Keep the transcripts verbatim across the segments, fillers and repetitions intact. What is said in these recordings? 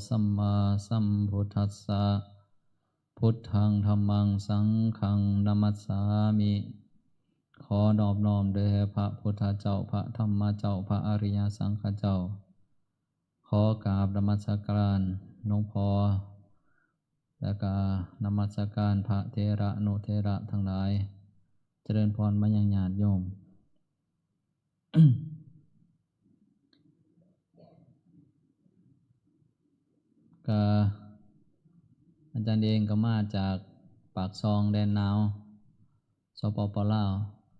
สัมมาสัมพุทธัสสะ พุทธังธัมมังสังฆังนะมัสสามิ ขอนอบน้อมแด่พระพุทธเจ้า พระธรรมเจ้า พระอริยสังฆเจ้า ขอกราบนมัสการหลวงพ่อ แล้วก็นมัสการพระเถระอนุเถระทั้งหลาย เจริญพรมายังญาติโยม ก็อาจารย์เองก็มาจากปากซองแดนหนาว สปป ลาว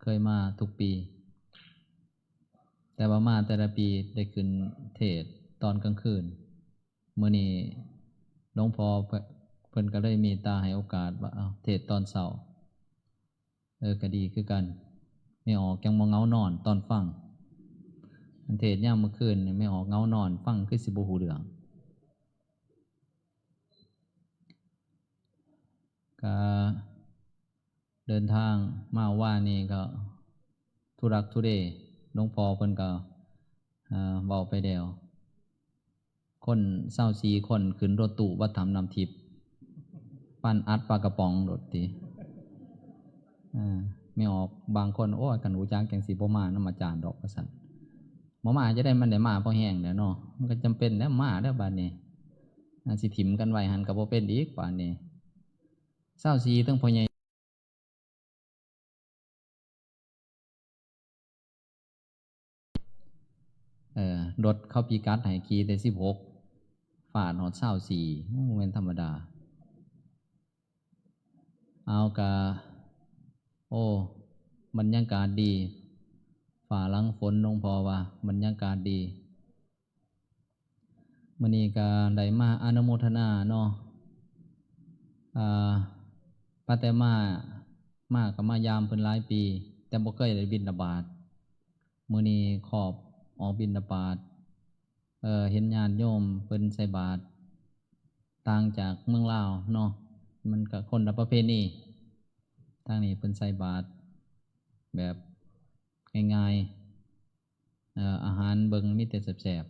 เคยมาทุกปี แต่ว่ามาแต่ละปีได้ขึ้นเทศน์ตอนกลางคืน มื้อนี้หลวงพ่อเพิ่น เพิ่นก็เลยเมตตาให้โอกาสว่า เอา เทศน์ตอนเช้า เออ ก็ดีคือกัน แม่ออกจั่งบ่เหงานอนตอนฟัง อันเทศน์ยามมื้อคืนนี่แม่ออกเหงานอน ฟังคือสิบ่ฮู้เรื่อง ก็เดินทางมาวานนี้ก็ทุลักทุเล หลวงพ่อเพิ่นก็ อ่า เว้าไปแล้ว คนซาวสี่คนขึ้นรถตู้วัดถ้ำน้ำทิพย์ ปานอัดปลากระป๋องโลดติ อ่า แม่ออกบางคน โอ้ย คันฮู้จักจั่งสิบ่มานำอาจารย์ดอก ว่าซั่น บ่มาจะได้ มันได้มาพอแฮงแหล้วเนาะ มันก็จำเป็นแล้ว มาแล้วบัดนี้ อ่า สิถิ่มกันไว้หั่นก็บ่เป็นอีก บาดนี้ ซาวสี่ ทั้งพ่อใหญ่ เอ่อ รถเขาพิกัดให้ขี่แต่สิบหก ฟาดฮอดซาวสี่ โอ้ บ่แม่นธรรมดา เอากะ โอ้ บรรยากาศดี ฟ้าหลังฝน หลวงพ่อว่าบรรยากาศดี มื้อนี้ก็ได้มาอนุโมทนาเนาะ อ่า ป้าแต๋มา มาก็มายามเพิ่นหลายปี แต่บ่เคยได้บิณฑบาต มื้อนี้ขอบออกบิณฑบาต เอ่อ เห็นญาติโยมเพิ่นใส่บาตร ต่างจากเมืองลาวเนาะ มันก็คนละประเพณี ทางนี้เพิ่นใส่บาตรแบบง่ายๆ เอ่อ อาหารเบิ่งมีแต่แซ่บ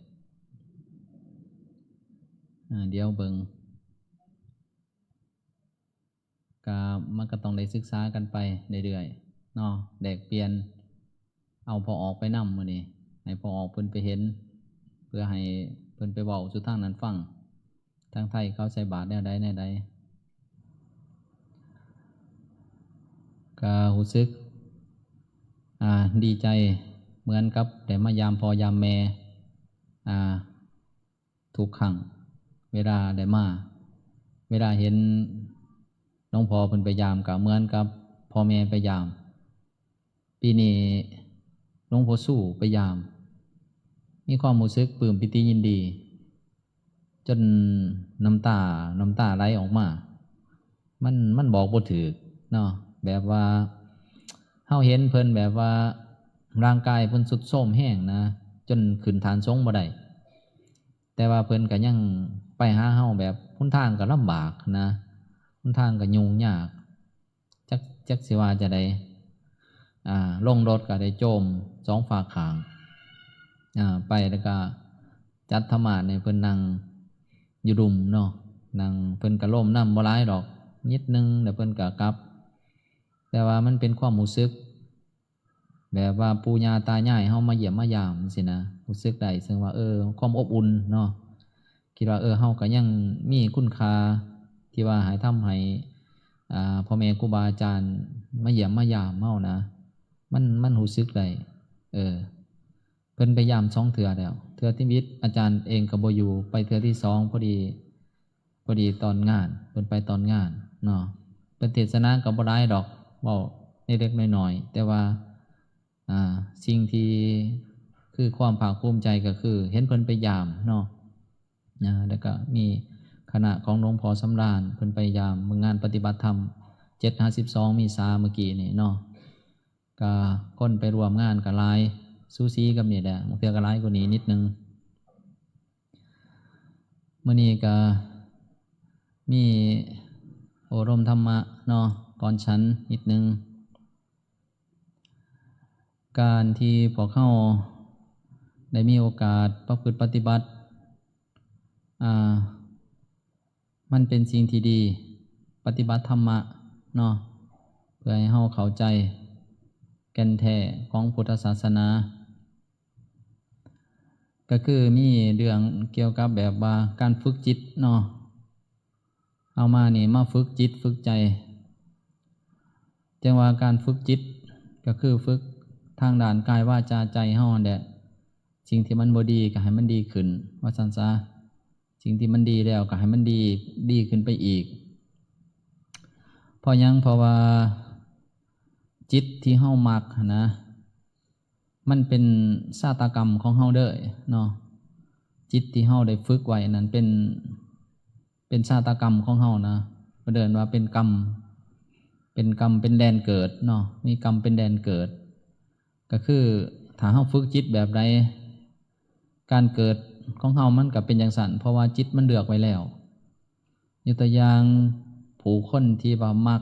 ๆ อ่า เดี๋ยวเบิ่ง ก็มันก็ต้องได้ศึกษากันไปเรื่อยๆ เนาะ แลกเปลี่ยน เอาพ่อออกไปนำมื้อนี้ ให้พ่อออกเพิ่นไปเห็น เพื่อให้เพิ่นไปเว้าสู่ทางนั้นฟัง ทางไทยเขาใส่บาตรแนวใดแนวใด ก็รู้สึก อ่า ดีใจเหมือนกับได้มายามพ่อยามแม่ อ่า ทุกครั้ง เวลาได้มา เวลาเห็นหลวงพ่อเพิ่นไปยามก็เหมือนกับพ่อแม่ไปยาม ปีนี้หลวงพ่อสู้ไปยาม มีความรู้สึกปลื้มปีติยินดี จนน้ำตา น้ำตาไหลออกมา มัน มันบอกบ่ถูกเนาะ แบบว่าเฮาเห็นเพิ่นแบบว่าร่างกายเพิ่นทรุดโทรมแฮงนะ จนขึ้นฐานสงฆ์บ่ได้ แต่ว่าเพิ่นก็ยังไปหาเฮาแบบหนทางก็ลำบากนะ หนทางก็ยุ่งยาก จัก จักสิว่าจะใด อ่า ลงรถก็ได้โจมสองฝากข้าง อ่า ไปแล้วก็จัดธรรมาสน์ให้เพิ่นนั่งอยู่ลุ่มเนาะ นั่ง เพิ่นก็ล้มนำบ่หลายดอก นิดนึง แล้วเพิ่นก็กลับ แต่ว่ามันเป็นความรู้สึก แบบว่าปู่ย่าตายายเฮามาเยี่ยมมายามจั่งซี้นะ รู้สึกได้ซึ่งว่า เออ ความอบอุ่นเนาะ คิดว่า เออ เฮาก็ยังมีคุณค่าที่ว่าให้ทำให้ อ่า พ่อแม่ครูบาอาจารย์มาเยี่ยมมายามเฮานะ มัน มันรู้สึกได้ เออ เพิ่นไปยามสองเทื่อแล้ว เทื่อที่วิทย์อาจารย์เองก็บ่อยู่ ไปเทื่อที่สอง พอดี พอดีตอนงาน เพิ่นไปตอนงานเนาะ เพิ่นเทศนาก็บ่หลายดอก เว้าเล็กๆน้อยๆ แต่ว่า อ่า สิ่งที่คือความภาคภูมิใจก็คือเห็นเพิ่นไปยามเนาะ นะ แล้วก็มีคณะของหลวงพ่อสำราญ เพิ่นไปยามมื้องานปฏิบัติธรรม เจ็ดห้าสิบสอง เมษาเมื่อกี้นี่เนาะ ก็คนไปร่วมงานก็หลาย สูสีกับนี่แหละ บางเทื่อก็หลายกว่านี้นิดนึง มื้อนี้ก็มีโอรมธรรมะเนาะ ก่อนฉันนิดนึง การที่พวกเฮาได้มีโอกาสประพฤติปฏิบัติ อ่า มันเป็นสิ่งที่ดี ปฏิบัติธรรมะเนาะ เพื่อให้เฮาเข้าใจแก่นแท้ของพุทธศาสนา ก็คือมีเรื่องเกี่ยวกับแบบว่าการฝึกจิตเนาะ เอามานี่มาฝึกจิตฝึกใจ จั่งว่าการฝึกจิตก็คือฝึกทางด้านกายวาจาใจเฮานั่นแหละ สิ่งที่มันบ่ดีก็ให้มันดีขึ้น ว่าซั่นซะ สิ่งที่มันดีแล้วก็ให้มันดี ดีขึ้นไปอีก เพราะหยัง เพราะว่าจิตที่เฮามักหั้นนะ มันเป็นชะตากรรมของเฮาเด้อเนาะ จิตที่เฮาได้ฝึกไว้นั้นเป็น เป็นชะตากรรมของเฮานะ เพิ่นเอิ้นว่าเป็นกรรม เป็นกรรมเป็นแดนเกิดเนาะ มีกรรมเป็นแดนเกิด ก็คือถ้าเฮาฝึกจิตแบบใด การเกิดของเฮามันก็เป็นจั่งซั้น เพราะว่าจิตมันเลือกไว้แล้ว ยกตัวอย่างผู้คนที่ว่ามัก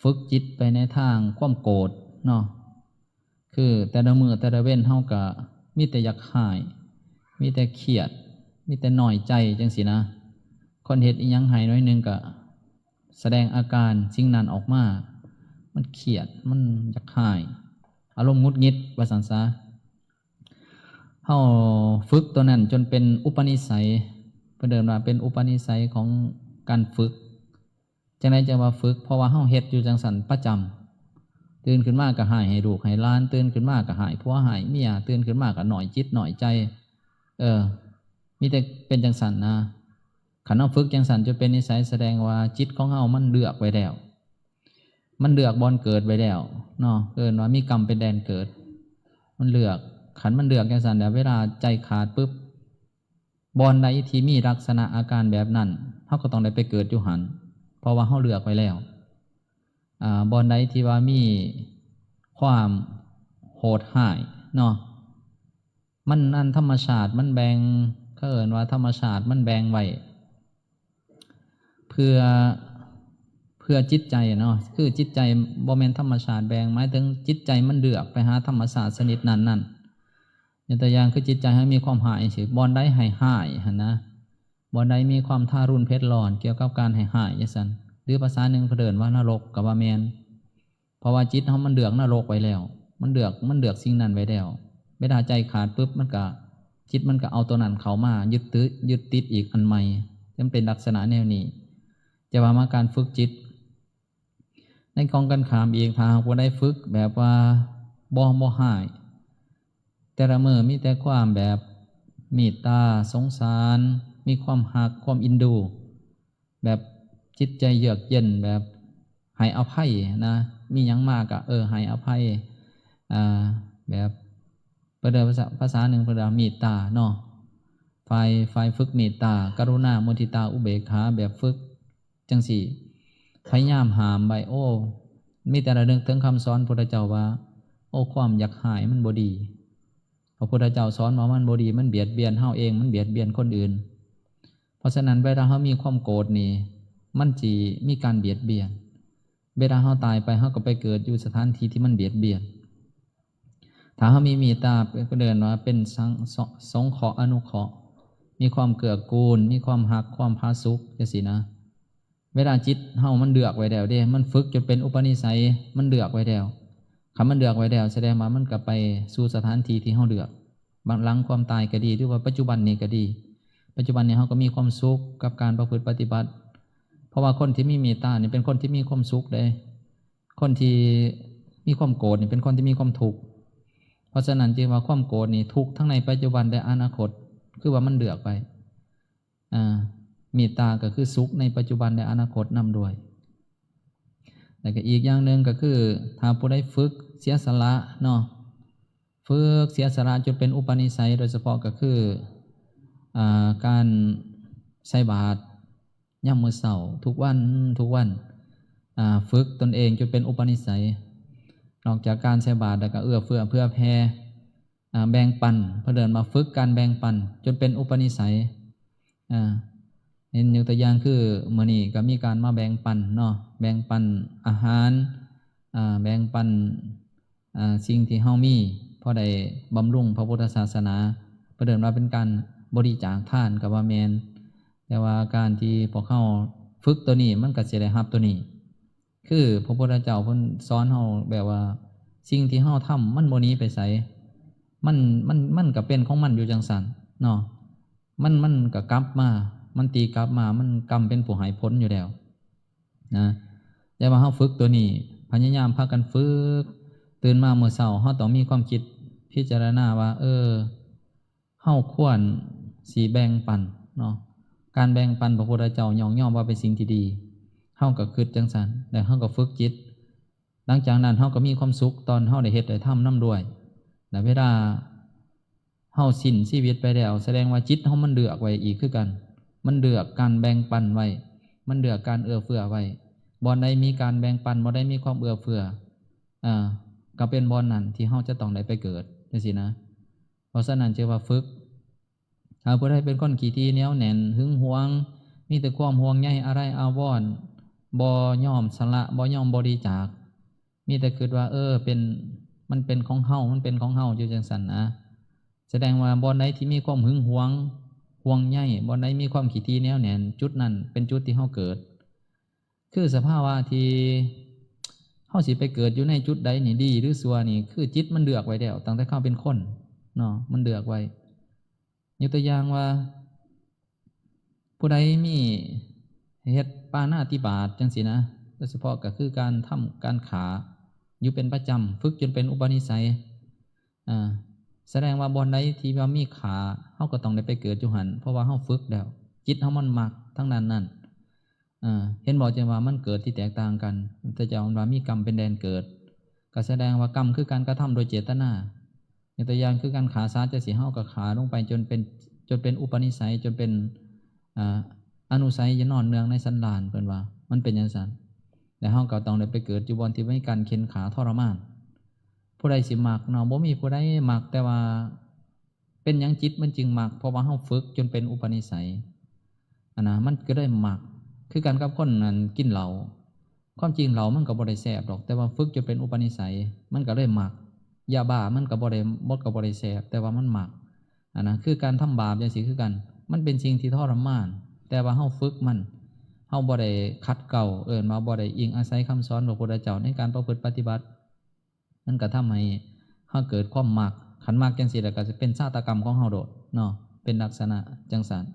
ฝึกจิตไปในทางความโกรธเนาะ คือแต่ละมื้อแต่ละเว็นเฮาก็มีแต่อยากฮ้าย มีแต่เครียด มีแต่น้อยใจจั่งซี้นะ คนเฮ็ดอิหยังให้หน่อยหนึ่งก็แสดงอาการสิ่งนั้นออกมา มันเครียด มันอยากฮ้าย อารมณ์หงุดหงิด ว่าซั่นซะ เฮาฝึกตัวนั้นจนเป็นอุปนิสัย เพิ่นเอิ้นว่าเป็นอุปนิสัยของการฝึก จั่งใดจั่งว่าฝึก เพราะว่าเฮาเฮ็ดอยู่จั่งซั้นประจำ ตื่นขึ้นมาก็ฮ้ายให้ลูกให้หลาน ตื่นขึ้นมาก็ฮ้ายผัวฮ้ายเมีย ตื่นขึ้นมาก็น้อยจิตน้อยใจ เออ มีแต่เป็นจั่งซั้นนะ คันเฮาฝึกจั่งซั้นจนเป็นนิสัย แสดงว่าจิตของเฮามันเลือกไว้แล้ว มันเลือกบ่อนเกิดไว้แล้วเนาะ เอิ้นว่ามีกรรมเป็นแดนเกิด มันเลือก คันมันเลือกจั่งซั้นแล้ว เวลาใจขาดปุ๊บ บ่อนใดที่มีลักษณะอาการแบบนั้น เฮาก็ต้องได้ไปเกิดอยู่หั้น เพราะว่าเฮาเลือกไว้แล้ว อ่า บ่อนใดที่ว่ามีความโหดฮ้ายเนาะ มันนั่นธรรมชาติมันแบ่ง เขาเอิ้นว่าธรรมชาติมันแบ่งไว้ เพื่อ เพื่อจิตใจเนาะ คือจิตใจบ่แม่นธรรมชาติแบ่ง หมายถึงจิตใจมันเลือกไปหาธรรมชาติชนิดนั้นๆ ยกตัวอย่างคือจิตใจเฮามีความฮ้ายจั่งซี้ บ่อนใดให้ฮ้ายหั้นนะ บ่อนใดมีความทารุณเผ็ดร้อนเกี่ยวกับการให้ฮ้ายจั่งซั้น หรือภาษาหนึ่งเพิ่นเอิ้นว่านรกก็ว่าแม่น เพราะว่าจิตเฮามันเลือกนรกไว้แล้ว มันเลือก มันเลือกสิ่งนั้นไว้แล้ว เวลาใจขาดปุ๊บ มันก็ จิตมันก็เอาตัวนั้นเข้ามายึดถือ ยึดติดอีกอันใหม่ มันเป็นลักษณะแนวนี้ จะว่ามาการฝึกจิต ในกองกันข้ามอีก ถ้าหากว่าได้ฝึกแบบว่าบ่ บ่ฮ้าย แต่ละมื้อมีแต่ความแบบเมตตา สงสาร มีความฮัก ความเอ็นดู แบบจิตใจเยือกเย็น แบบให้อภัยนะ มีหยังมาก็ เออ ให้อภัย อ่า แบบ เพิ่นเอิ้นภาษา ภาษาหนึ่งเพิ่นว่าเมตตาเนาะ ฝ่าย ฝ่ายฝึกเมตตา กรุณา มุทิตา อุเบกขา แบบฝึกจั่งซี้ พยายามห้ามไว้ โอ้ มีแต่ระลึกถึงคำสอนพุทธเจ้าว่า โอ้ ความอยากฮ้ายมันบ่ดี พระพุทธเจ้าสอนว่ามันบ่ดี มันเบียดเบียนเฮาเอง มันเบียดเบียนคนอื่น เพราะฉะนั้นเวลาเฮามีความโกรธนี่ มันสิมีการเบียดเบียน เวลาเฮาตายไป เฮาก็ไปเกิดอยู่สถานที่ที่มันเบียดเบียน ถ้าเฮามีเมตตา ก็เอิ้นว่าเป็นสัง ส- สงเคราะห์อนุเคราะห์ มีความเกื้อกูล มีความฮัก ความผาสุก จั่งซี้นะ เวลาจิตเฮามันเลือกไว้แล้วเด้ มันฝึกจนเป็นอุปนิสัย มันเลือกไว้แล้ว คันมันเลือกไว้แล้ว แสดงว่ามันก็ไปสู่สถานที่ที่เฮาเลือก บาง หลังความตายก็ดี หรือว่าปัจจุบันนี้ก็ดี ปัจจุบันนี้เฮาก็มีความสุขกับการประพฤติปฏิบัติ เพราะว่าคนที่มีเมตตานี่เป็นคนที่มีความสุขเด้ คนที่มีความโกรธนี่เป็นคนที่มีความทุกข์ เพราะฉะนั้นจึงว่าความโกรธนี่ทุกข์ทั้งในปัจจุบันและอนาคต คือว่ามันเลือกไป อ่า เมตตาก็คือสุขในปัจจุบันและอนาคตนำด้วย แล้วก็อีกอย่างหนึ่งก็คือ ถ้าผู้ใดฝึกเสียสละเนาะ ฝึกเสียสละจนเป็นอุปนิสัย โดยเฉพาะก็คือ อ่า การใส่บาตรยามมื้อเช้าทุกวัน ทุกวัน อ่า ฝึกตนเองจนเป็นอุปนิสัย นอกจากการใส่บาตรแล้วก็เอื้อเฟื้อเผื่อแผ่ อ่า แบ่งปัน เพิ่นเอิ้นว่าฝึกการแบ่งปันจนเป็นอุปนิสัย อ่า เห็นยกตัวอย่างคือมื้อนี้ก็มีการมาแบ่งปันเนาะ แบ่งปันอาหาร อ่า แบ่งปัน อ่า สิ่งที่เฮามี พอได้บำรุงพระพุทธศาสนา เพิ่นเอิ้นว่าเป็นการบริจาคทานก็ว่าแม่น แต่ว่าการที่พวกเฮาฝึกตัวนี้มันก็สิได้รับตัวนี้ คือพระพุทธเจ้าเพิ่นสอนเฮาแบบว่า สิ่งที่เฮาทำมันบ่หนีไปไส มัน มัน มันก็เป็นของมันอยู่จั่งซั้นเนาะ มัน มันก็กลับมา มันตีกลับมา มันกรรมเป็นผู้ให้ผลอยู่แล้วนะ แต่ว่าเฮาฝึกตัวนี้ พยายามพากันฝึก ตื่นมามื้อเช้าเฮาต้องมีความคิดพิจารณาว่า เออ เฮาควรสิแบ่งปันเนาะ การแบ่งปันพระพุทธเจ้ายกย่องว่าเป็นสิ่งที่ดี เฮาก็คิดจั่งซั้น แล้วเฮาก็ฝึกจิต หลังจากนั้นเฮาก็มีความสุขตอนเฮาได้เฮ็ดได้ทำนำด้วย และเวลาเฮาสิ้นชีวิตไปแล้ว แสดงว่าจิตเฮามันเลือกไว้อีกคือกัน มันเลือกการแบ่งปันไว้ มันเลือกการเอื้อเฟื้อไว้ บ่อนใดมีการแบ่งปัน บ่อนใดมีความเอื้อเฟื้อ อ่า ก็เป็นบ่อนนั้นที่เฮาจะต้องได้ไปเกิดจั่งซี้นะ เพราะฉะนั้นจึงว่าฝึก ถ้าผู้ใดเป็นคนขี้ถี่เหนียวแน่น หึงหวง มีแต่ความห่วงใยอาลัยอาวรณ์ บ่ยอมสละ บ่ยอมบริจาค มีแต่คิดว่า เออ เป็น มันเป็นของเฮา มันเป็นของเฮาอยู่จั่งซั้นนะ แสดงว่าบ่อนใดที่มีความหึงหวง ห่วงใย บ่อนใดมีความขี้ถี่เหนียวแน่น จุดนั้นเป็นจุดที่เฮาเกิด คือสภาวะที่เฮาสิไปเกิดอยู่ในจุดใดนี่ ดีหรือชั่วนี่ คือจิตมันเลือกไว้แล้ว ตั้งแต่เฮาเป็นคนเนาะ มันเลือกไว้ ยกตัวอย่างว่า ผู้ใดมีเฮ็ดปาณาติบาตจั่งซี้นะ โดยเฉพาะก็คือการทำการฆ่าอยู่เป็นประจำ ฝึกจนเป็นอุปนิสัย อ่า แสดงว่าบ่อนใดที่ว่ามีฆ่า เฮาก็ต้องได้ไปเกิดอยู่หั่น เพราะว่าเฮาฝึกแล้ว จิตเฮามันมักทางด้านนั้น อ่า เห็นบ่ จั่งว่ามันเกิดที่แตกต่างกัน พระพุทธเจ้าว่ามีกรรมเป็นแดนเกิด ก็แสดงว่ากรรมคือการกระทำโดยเจตนา ยกตัวอย่างคือการฆ่าสัตว์จั่งซี้ เฮาก็ฆ่าลงไปจนเป็น จนเป็นอุปนิสัย จนเป็น อ่า อนุสัยจะนอนเนืองในสันดาน เพิ่นว่ามันเป็นจั่งซั้น แล้วเฮาก็ต้องได้ไปเกิดอยู่บ่อนที่มีการเข็ญฆ่าทรมาน ผู้ใดสิมักเนาะ บ่มีผู้ใดมัก แต่ว่าเป็นหยังจิตมันจึงมัก เพราะว่าเฮาฝึกจนเป็นอุปนิสัย อันนะ มันก็ได้มัก คือกันกับคนนั้นกินเหล้า ความจริงเหล้ามันก็บ่ได้แซ่บดอก แต่ว่าฝึกจนเป็นอุปนิสัย มันก็เลยมัก ยาบ้ามันก็บ่ได้ มันก็บ่ได้แซ่บ แต่ว่ามันมัก อันนะ คือการทำบาปจั่งซี้คือกัน มันเป็นสิ่งที่ทรมาน แต่ว่าเฮาฝึกมัน เฮาบ่ได้ขัดเกลา เอิ้นว่าบ่ได้อิงอาศัยคำสอนพระพุทธเจ้าในการประพฤติปฏิบัติ มันก็ทำให้เฮาเกิดความมัก คันมักจั่งซี้แล้วก็จะเป็นชะตากรรมของเฮาโดดเนาะ เป็นลักษณะจั่งซั้น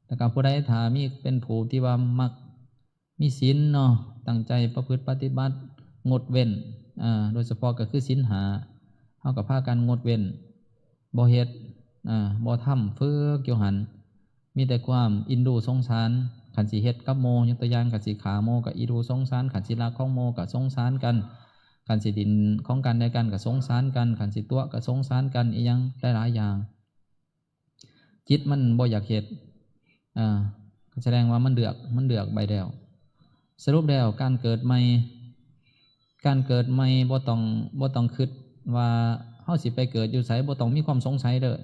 แล้วก็ผู้ใดถ้ามีเป็นผู้ที่ว่ามักมีศีลเนาะ ตั้งใจประพฤติปฏิบัติ งดเว้น อ่า โดยเฉพาะก็คือศีลห้า เฮาก็พากันงดเว้น บ่เฮ็ด อ่า บ่ทำ ฝึกอยู่หั่น มีแต่ความอินดูสงสาร คันสิเฮ็ดกับหมู่ ยกตัวอย่าง คันสิฆ่าหมู่ก็อินดูสงสาร คันสิลักของหมู่ก็สงสารกัน คันสิดิ้นของกันและกันก็สงสารกัน คันสิตั๋วก็สงสารกัน อีหยังหลายๆอย่าง จิตมันบ่อยากเฮ็ด อ่า ก็แสดงว่ามันเลือก มันเลือกไปแล้ว สรุปแล้วการเกิดใหม่ การเกิดใหม่บ่ต้อง บ่ต้องคิดว่าเฮาสิไปเกิดอยู่ไส บ่ต้องมีความสงสัยเด้อ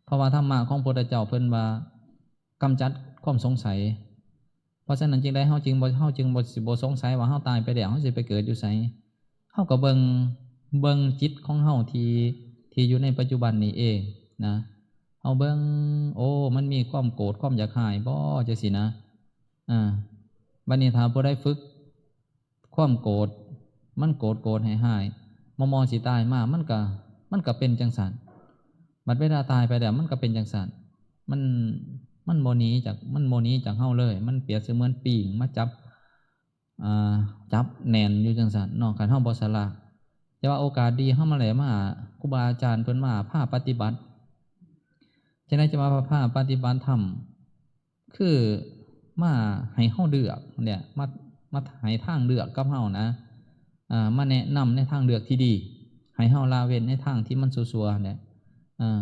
เพราะว่าธรรมะของพระพุทธเจ้าเพิ่นว่ากำจัดความสงสัย เพราะฉะนั้นจึงได้ เฮาจึงบ่ เฮาจึงบ่ สิบ่สงสัยว่าเฮาตายไปแล้วเฮาสิไปเกิดอยู่ไส เฮาก็เบิ่ง เบิ่งจิตของเฮาที่ ที่อยู่ในปัจจุบันนี้เองนะ เฮาเบิ่ง โอ้ มันมีความโกรธ ความอยากร้ายบ่ จั่งซี้นะ อ่า บัดนี้ถ้าผู้ใดฝึกความโกรธ มันโกรธ โกรธให้ร้าย มอมอสิตายมา มันก็ มันก็เป็นจั่งซั้น บัดเวลาตายไปแล้ว มันก็เป็นจั่งซั้น มัน มันบ่หนีจาก มันบ่หนีจากเฮาเลย มันเปรียบเสมือนปีงมาจับ อ่า จับแน่นอยู่จั่งซั้นเนาะ คันเฮาบ่สละ แต่ว่าโอกาสดีเฮามาแล้ว มา ครูบาอาจารย์เพิ่นมาพาปฏิบัติ ฉะนั้นจะมาพาปฏิบัติธรรม คือมาให้เฮาเลือกเนี่ย มา มาให้ทางเลือกกับเฮานะ อ่า มาแนะนำในทางเลือกที่ดี ให้เฮาละเว้นในทางที่มันซั่วๆเนี่ย อ่า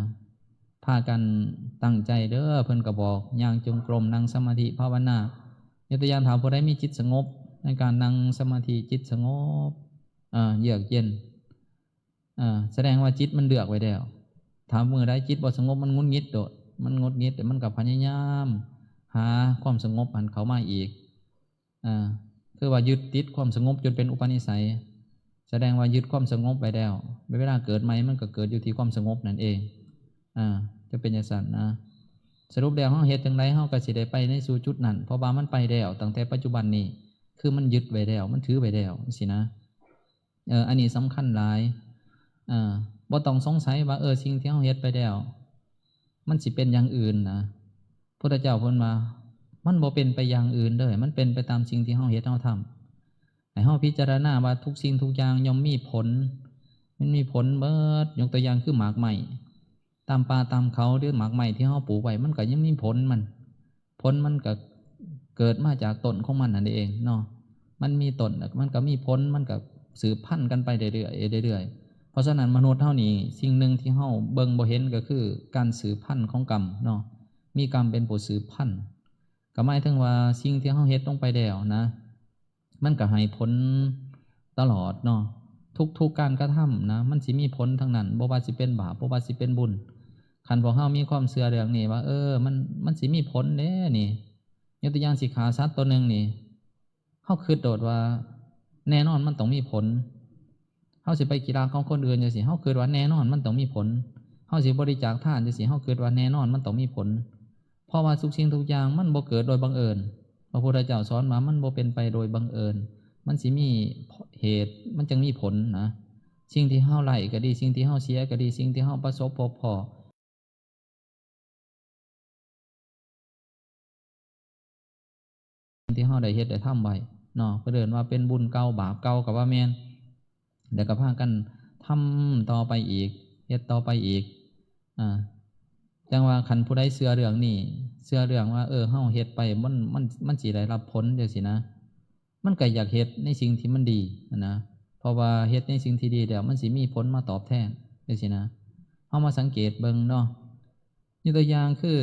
พากันตั้งใจเด้อ เพิ่นก็บอก ย่างจงกรม นั่งสมาธิ ภาวนา ยกตัวอย่าง ถ้าผู้ใดมีจิตสงบ ในการนั่งสมาธิ จิตสงบ อ่า เยือกเย็น อ่า แสดงว่าจิตมันเลือกไว้แล้ว ถ้ามื้อใดจิตบ่สงบ มันหงุดหงิดโดด มันหงุดหงิด แต่มันก็พยายามหาความสงบหั้นเข้ามาอีก อ่า คือว่ายึดติดความสงบจนเป็นอุปนิสัย แสดงว่ายึดความสงบไว้แล้ว เวลาเกิดใหม่มันก็เกิดอยู่ที่ความสงบนั่นเอง อ่า จะเป็นจั่งซั้นนะ สรุปแล้วเฮาเฮ็ดจั่งใดเฮาก็สิได้ไปในสู่จุดนั้น เพราะว่ามันไปแล้วตั้งแต่ปัจจุบันนี้ คือมันยึดไว้แล้ว มันถือไว้แล้วจั่งซี้นะ เออ อันนี้สำคัญหลาย เออ บ่ต้องสงสัยว่า เออ สิ่งที่เฮาเฮ็ดไปแล้ว มันสิเป็นอย่างอื่นนะ พุทธเจ้าเพิ่นว่า มันบ่เป็นไปอย่างอื่นเด้อ มันเป็นไปตามสิ่งที่เฮาเฮ็ดเฮาทำ ให้เฮาพิจารณาว่าทุกสิ่งทุกอย่างย่อมมีผล มันมีผลเบิด ยกตัวอย่างคือหมากไม้ ตามป่าตามเขาหรือหมากไม้ที่เฮาปลูกไว้ มันก็ยังมีผลมัน ผลมันก็เกิดมาจากต้นของมันนั่นเองเนาะ มันมีต้น มันก็มีผล มันก็สืบพันธุ์กันไปเรื่อยๆ เรื่อยๆ เพราะฉะนั้นมนุษย์เฮานี่ สิ่งหนึ่งที่เฮาเบิ่งบ่เห็นก็คือการสืบพันธุ์ของกรรมเนาะ มีกรรมเป็นผู้สืบพันธุ์ ก็หมายถึงว่าสิ่งที่เฮาเฮ็ดลงไปแล้วนะ มันก็ให้ผลตลอดเนาะ ทุกๆ การกระทำนะ มันสิมีผลทั้งนั้น บ่ว่าสิเป็นบาป บ่ว่าสิเป็นบุญ คันพวกเฮามีความเชื่อเรื่องนี้ว่า เออ มัน มันสิมีผลเด้นี่ ยกตัวอย่างสิฆ่าสัตว์ตัวหนึ่งนี่ เฮาคิดโลดว่าแน่นอนมันต้องมีผล เฮาสิไปขี้รักของคนอื่นจั่งซี้ เฮาคิดว่าแน่นอนมันต้องมีผล เฮาสิบริจาคทานจั่งซี้ เฮาคิดว่าแน่นอนมันต้องมีผล เพราะว่าทุกสิ่งทุกอย่างมันบ่เกิดโดยบังเอิญ พระพุทธเจ้าสอนว่ามันบ่เป็นไปโดยบังเอิญ มันสิมีเหตุ มันจึงมีผลนะ สิ่งที่เฮาได้ก็ดี สิ่งที่เฮาเสียก็ดี สิ่งที่เฮาประสบพบพ้อ ที่เฮาได้เฮ็ดได้ทำไว้เนาะ เพิ่นเอิ้นว่าเป็นบุญเก่าบาปเก่าก็ว่าแม่น แล้วก็พากันทำต่อไปอีก เฮ็ดต่อไปอีก อ่า จั่งว่าคันผู้ใดเชื่อเรื่องนี้ เชื่อเรื่องว่า เออ เฮาเฮ็ดไป มัน มัน มันสิได้รับผลจั่งซี้นะ มันก็อยากเฮ็ดในสิ่งที่มันดีหั้นนะ เพราะว่าเฮ็ดในสิ่งที่ดีแล้วมันสิมีผลมาตอบแทนจั่งซี้นะ เฮามาสังเกตเบิ่งเนาะ ยกตัวอย่างคือ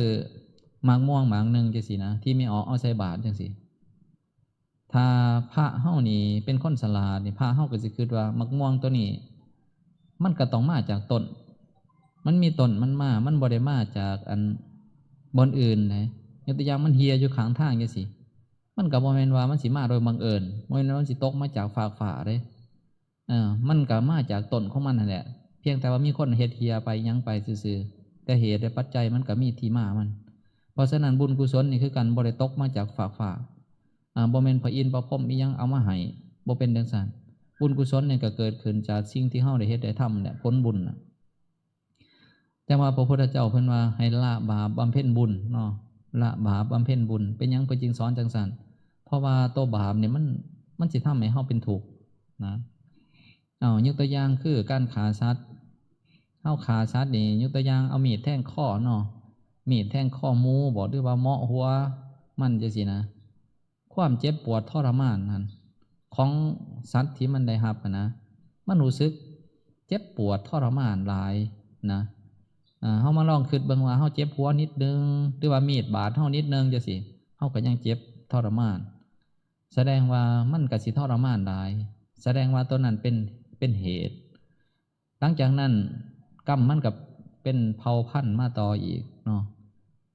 หมากม่วงหมากหนึ่งจั่งซี้นะ ที่แม่ออกเอาใส่บาตรจั่งซี้ ถ้าพระเฮานี่เป็นคนฉลาดนี่ พระเฮาก็สิคิดว่าหมากม่วงตัวนี้ มันก็ต้องมาจากต้น มันมีต้นมันมา มันบ่ได้มาจากอันบ่อนอื่นนะ ยกตัวอย่างมันเหี่ยอยู่ข้างทางจั่งซี้ มันก็บ่แม่นว่ามันสิมาโดยบังเอิญ บ่แม่นว่ามันสิตกมาจากฟากฟ้าเด้ เออ มันก็มาจากต้นของมันนั่นแหละ เพียงแต่ว่ามีคนเฮ็ดเหี่ยไปหยังไปซื่อๆ แต่เหตุและปัจจัยมันก็มีที่มามัน เพราะฉะนั้นบุญกุศลนี่คือกัน บ่ได้ตกมาจากฟากฟ้า อ่า บ่แม่นพระอินทร์พระพรหมอิหยังเอามาให้ บ่เป็นจั่งซั้น บุญกุศลนี่ก็เกิดขึ้นจากสิ่งที่เฮาได้เฮ็ดได้ทำแหละ ผลบุญน่ะ จั่งว่าพระพุทธเจ้าเพิ่นว่าให้ละบาปบำเพ็ญบุญเนาะ ละบาปบำเพ็ญบุญ เป็นหยังเพิ่นจึงสอนจั่งซั้น เพราะว่าตัวบาปเนี่ยมัน มันสิทำให้เฮาเป็นทุกข์นะ เอา ยกตัวอย่างคือการฆ่าสัตว์ เฮาฆ่าสัตว์นี่ ยกตัวอย่างเอามีดแทงคอเนาะ มีดแทงคอหมูบ่ หรือว่าเหมาะหัวมันจั่งซี้นะ ความเจ็บปวดทรมานนั้น ของสัตว์ที่มันได้รับหั้นนะ มันรู้สึกเจ็บปวดทรมานหลายนะ อ่า เฮามาลองคิดเบิ่งว่าเฮาเจ็บหัวนิดนึง หรือว่ามีดบาดเฮานิดนึงจั่งซี้ เฮาก็ยังเจ็บทรมาน แสดงว่ามันก็สิทรมานหลาย แสดงว่าตัวนั้นเป็น เป็นเหตุ หลังจากนั้นกรรมมันก็เป็นเผ่าพันธุ์มาต่ออีกเนาะ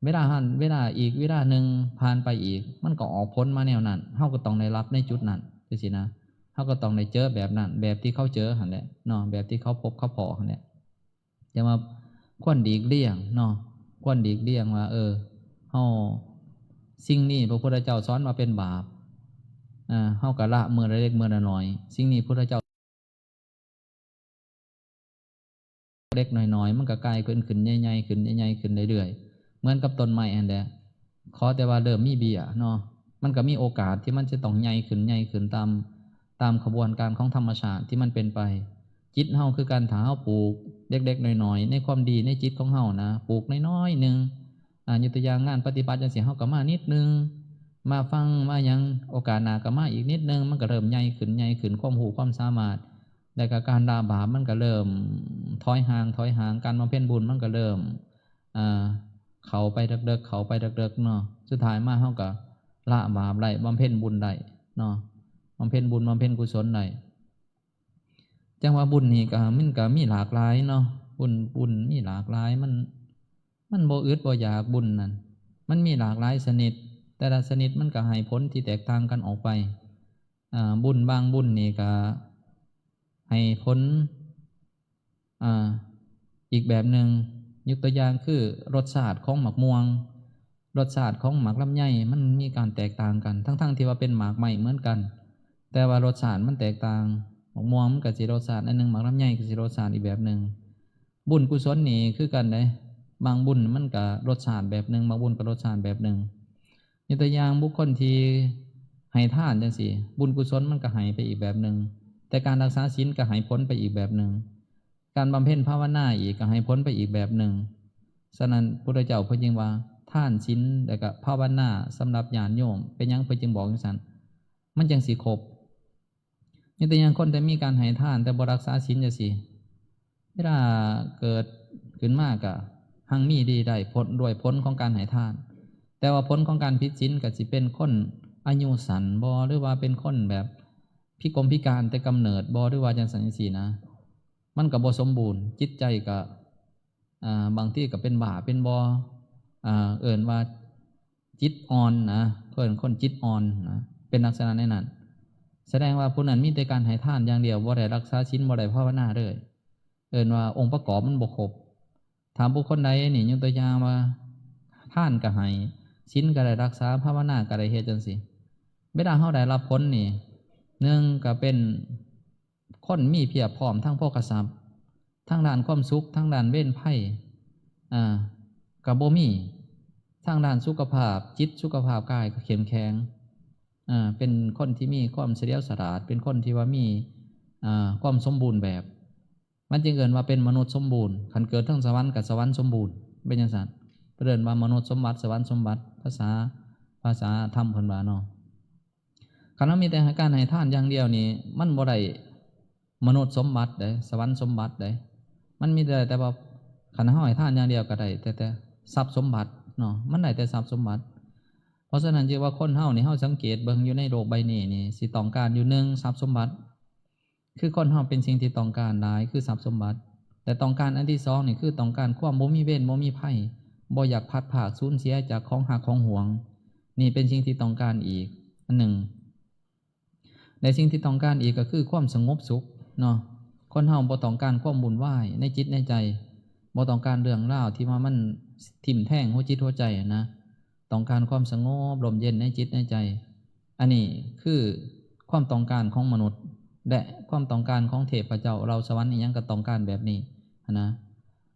เวลาหั้น เวลาอีกเวลาหนึ่งผ่านไปอีก มันก็ออกผลมาแนวนั้น เฮาก็ต้องได้รับในจุดนั้นจั่งซี้นะ เฮาก็ต้องได้เจอแบบนั้น แบบที่เขาเจอหั้นแหละเนาะ แบบที่เขาพบเขาพ้อหั้นแหละ แต่ว่าควรหลีกเลี่ยงเนาะ ควรหลีกเลี่ยงว่า เออ เฮา สิ่งนี้พระพุทธเจ้าสอนว่าเป็นบาป อ่า เฮาก็ละมื้อละเล็กมื้อละน้อย สิ่งนี้พุทธเจ้า เล็กน้อยๆ มันก็กลายขึ้น ขึ้นใหญ่ๆ ขึ้นใหญ่ๆ ขึ้นเรื่อยๆ เหมือนกับต้นไม้หั้นแหละ ขอแต่ว่าเริ่มมีเบี้ยเนาะ มันก็มีโอกาสที่มันจะต้องใหญ่ขึ้น ใหญ่ขึ้นตาม ตามขบวนการของธรรมชาติที่มันเป็นไป จิตเฮาคือกัน ถ้าเฮาปลูกเล็กๆ น้อยๆ ในความดีในจิตของเฮานะ ปลูกน้อยๆ หนึ่ง อ่า ยกตัวอย่างงานปฏิบัติจั่งซี้ เฮาก็มานิดนึง มาฟัง มาหยัง โอกาสหน้าก็มาอีกนิดนึง มันก็เริ่มใหญ่ขึ้น ใหญ่ขึ้น ความรู้ความสามารถ แล้วก็การละบาปมันก็เริ่มถอยห่าง ถอยห่าง การบำเพ็ญบุญมันก็เริ่ม อ่า เข้าไปเลิกๆ เข้าไปเลิกๆ เนาะ สุดท้ายมาเฮาก็ละบาปได้ บำเพ็ญบุญได้เนาะ บำเพ็ญบุญ บำเพ็ญกุศลได้ จั่งว่าบุญนี่ก็ มันก็มีหลากหลายเนาะ บุญ บุญมีหลากหลาย มัน มันบ่อึดบ่อยากบุญนั่น มันมีหลากหลายชนิด แต่ละชนิดมันก็ให้ผลที่แตกต่างกันออกไป อ่า บุญบางบุญนี่ก็ให้ผล อ่า อีกแบบหนึ่ง ยกตัวอย่างคือรสชาติของหมากม่วง รสชาติของหมากลำไยมันมีการแตกต่างกัน ทั้งๆที่ว่าเป็นหมากไม้เหมือนกัน แต่ว่ารสชาติมันแตกต่าง หมากม่วงมันก็สิรสชาติอันหนึ่ง หมากลำไยก็สิรสชาติอีกแบบหนึ่ง บุญกุศลนี่คือกันเด้ บางบุญมันก็รสชาติแบบหนึ่ง บางบุญก็รสชาติแบบหนึ่ง ยกตัวอย่างบุคคลที่ให้ทานจังซี้ บุญกุศลมันก็ให้ไปอีกแบบหนึ่ง แต่การรักษาศีลก็ให้ผลไปอีกแบบหนึ่ง การบำเพ็ญภาวนาอีกก็ให้ผลไปอีกแบบหนึ่ง ฉะนั้นพุทธเจ้าเพิ่นจึงว่า ทานศีลและก็ภาวนาสำหรับญาติโยม เป็นหยังเพิ่นจึงบอกจังซั่น มันจังสิครบ ยกตัวอย่างคนที่มีการให้ทานแต่บ่รักษาศีลจังซี้ เวลาเกิดขึ้นมาก็หังมีดีได้ผล ด้วยผลของการให้ทาน แต่ว่าผลของการผิดศีลก็สิเป็นคนอายุสั้นบ่ หรือว่าเป็นคนแบบพิกลพิการแต่กำเนิดบ่ หรือว่าจังซั่นจังซี้นะ มันก็บ่สมบูรณ์ จิตใจก็ อ่า บางทีก็เป็นบ้าเป็นบ่ อ่า เอิ้นว่าจิตอ่อนนะ เอิ้นคนจิตอ่อนนะ เป็นลักษณะในนั้น แสดงว่าผู้นั้นมีแต่การให้ทานอย่างเดียว บ่ได้รักษาศีล บ่ได้ภาวนาเลย เอิ้นว่าองค์ประกอบมันบ่ครบ ถ้าบุคคลใดนี่ ยกตัวอย่างว่า ทานก็ให้ ศีลก็ได้รักษา ภาวนาก็ได้เฮ็ดจังซี้ เวลาเฮาได้รับผลนี่ หนึ่งก็เป็นคนมีเพียบพร้อมทางโภคทรัพย์ ทางด้านความสุข ทางด้านเวรภัย อ่า ก็บ่มี ทางด้านสุขภาพจิต สุขภาพกายก็เข้มแข็ง อ่า เป็นคนที่มีความเฉลียวฉลาด เป็นคนที่ว่ามี อ่า ความสมบูรณ์แบบ มันจึงเอิ้นว่าเป็นมนุษย์สมบูรณ์ คันเกิดเทิงสวรรค์ก็สวรรค์สมบูรณ์ เป็นจังซั่น เพิ่นเอิ้นว่ามนุษย์สมบัติ สวรรค์สมบัติ ภาษา ภาษาธรรมเพิ่นว่าเนาะ คันเฮามีแต่การให้ทานอย่างเดียวนี่ มันบ่ได้มนุษย์สมบัติเด้ สวรรค์สมบัติเด้ มันมีแต่ แต่ว่าคันเฮาให้ทานอย่างเดียวก็ได้ แต่ แต่ทรัพย์สมบัติเนาะ มันได้แต่ทรัพย์สมบัติ เพราะฉะนั้นจึงว่าคนเฮานี่ เฮาสังเกตเบิ่งอยู่ในโลกใบนี้นี่ สิต้องการอยู่ หนึ่ง ทรัพย์สมบัติ คือคนเฮาเป็นสิ่งที่ต้องการหลาย คือทรัพย์สมบัติ แต่ต้องการอันที่สองนี่ คือต้องการความบ่มีเวรบ่มีภัย บ่อยากพลัดพรากสูญเสียจากของฮักของหวง นี่เป็นสิ่งที่ต้องการอีกอันหนึ่ง และสิ่งที่ต้องการอีกก็คือความสงบสุขเนาะ คนเฮาบ่ต้องการความวุ่นวายในจิตในใจ บ่ต้องการเรื่องราวที่ว่ามันทิ่มแทงหัวจิตหัวใจนะ ต้องการความสงบร่มเย็นในจิตในใจ อันนี้คือความต้องการของมนุษย์ และความต้องการของเทพเจ้าเหล่าสวรรค์อีหยังก็ต้องการแบบนี้นะ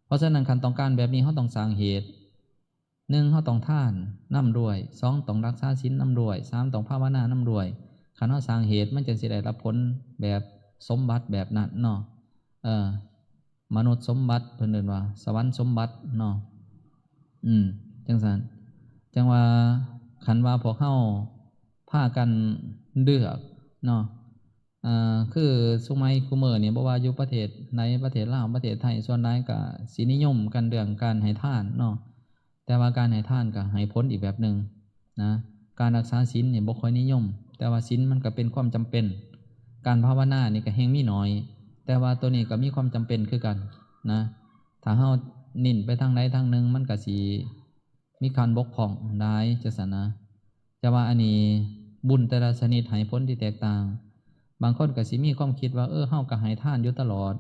เพราะฉะนั้นคันต้องการแบบนี้ เฮาต้องสร้างเหตุ หนึ่ง เฮาต้องทานนำด้วย สอง ต้องรักษาศีลนำด้วย สาม ต้องภาวนานำด้วย คันเฮาสร้างเหตุ มันจั่งสิได้รับผลแบบสมบัติแบบนั้นเนาะ เออ มนุษย์สมบัติ เพิ่นเอิ้นว่าสวรรค์สมบัติเนาะ อืม จั่งซั่น จั่งว่าคันว่าพวกเฮาพากันเลือกเนาะ อ่า คือซุมื้อคุมื้อนี่ บ่ว่าอยู่ประเทศใด ประเทศลาว ประเทศไทย ส่วนหลายก็สินิยมกันเรื่องการให้ทานเนาะ แต่ว่าการให้ทานก็ให้ผลอีกแบบหนึ่งนะ การรักษาศีลนี่บ่ค่อยนิยม แต่ว่าศีลมันก็เป็นความจำเป็น การภาวนานี่ก็แฮ่งมีน้อย แต่ว่าตัวนี้ก็มีความจำเป็นคือกันนะ ถ้าเฮาเน้นไปทางใดทางหนึ่ง มันก็สิมีการบกพร่องหลายจั่งซั้นนะ แต่ว่าอันนี้บุญแต่ละชนิดให้ผลที่แตกต่าง บางคนก็สิมีความคิดว่า เออ เฮาก็ให้ทานอยู่ตลอด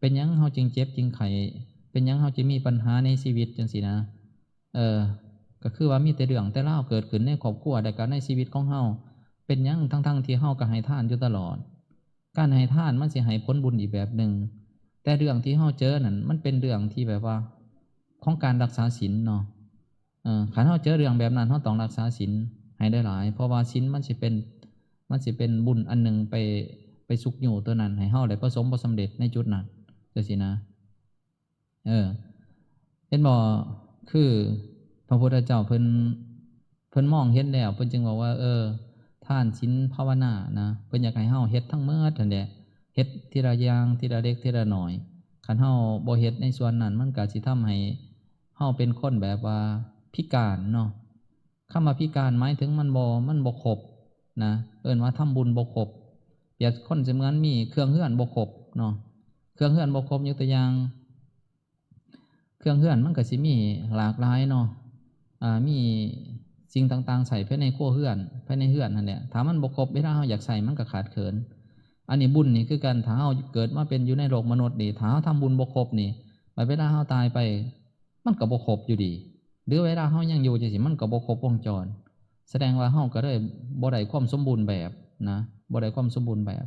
เป็นหยังเฮาจึงเจ็บจึงไข้ เป็นหยังเฮาจึงมีปัญหาในชีวิตจั่งซี้นะ เออ ก็คือว่ามีแต่เรื่องแต่ราวเกิดขึ้นในครอบครัว และก็ในชีวิตของเฮา เป็นหยังทั้งๆที่เฮาก็ให้ทานอยู่ตลอด การให้ทานมันสิให้ผลบุญอีกแบบหนึ่ง แต่เรื่องที่เฮาเจอนั่นมันเป็นเรื่องที่แบบว่าของการรักษาศีลเนาะ เออ คันเฮาเจอเรื่องแบบนั้น เฮาต้องรักษาศีลให้ได้หลาย เพราะว่าศีลมันสิเป็น มันสิเป็นบุญอันหนึ่งไป ไปชุกยูตัวนั้น ให้เฮาได้ประสบผลสำเร็จในจุดนั้น จั่งซี้นะ เออ เห็นบ่ คือพระพุทธเจ้าเพิ่น เพิ่นมองเห็นแล้ว เพิ่นจึงบอกว่า เออ ทานศีลภาวนานะ เพิ่นอยากให้เฮาเฮ็ดทั้งหมดนั่นแหละ เฮ็ดทีละอย่าง ทีละเล็ก ทีละน้อย คันเฮาบ่เฮ็ดในส่วนนั้น มันก็สิทำให้เฮาเป็นคนแบบว่าพิการเนาะ คำว่าพิการหมายถึงมันบ่ มันบ่ครบนะ เอิ้นว่าทำบุญบ่ครบ เปรียบคนเสมือนมีเครื่องเฮือนบ่ครบเนาะ เครื่องเฮือนบ่ครบ ยกตัวอย่าง เครื่องเฮือนมันก็สิมีหลากหลายเนาะ อ่า มีสิ่งต่างๆใช้ภายในครัวเฮือน ภายในเฮือนนั่นแหละ ถ้ามันบ่ครบ เวลาเฮาอยากใช้มันก็ขาดเขิน อันนี้บุญนี่คือกัน ถ้าเฮาเกิดมาเป็นอยู่ในโลกมนุษย์นี่ ถ้าเฮาทำบุญบ่ครบนี่ บัดเวลาเฮาตายไป มันก็บ่ครบอยู่ดี หรือเวลาเฮายังอยู่จังซี่ มันก็บ่ครบวงจร แสดงว่าเฮาก็เลยบ่ได้ความสมบูรณ์แบบนะ บ่ได้ความสมบูรณ์แบบ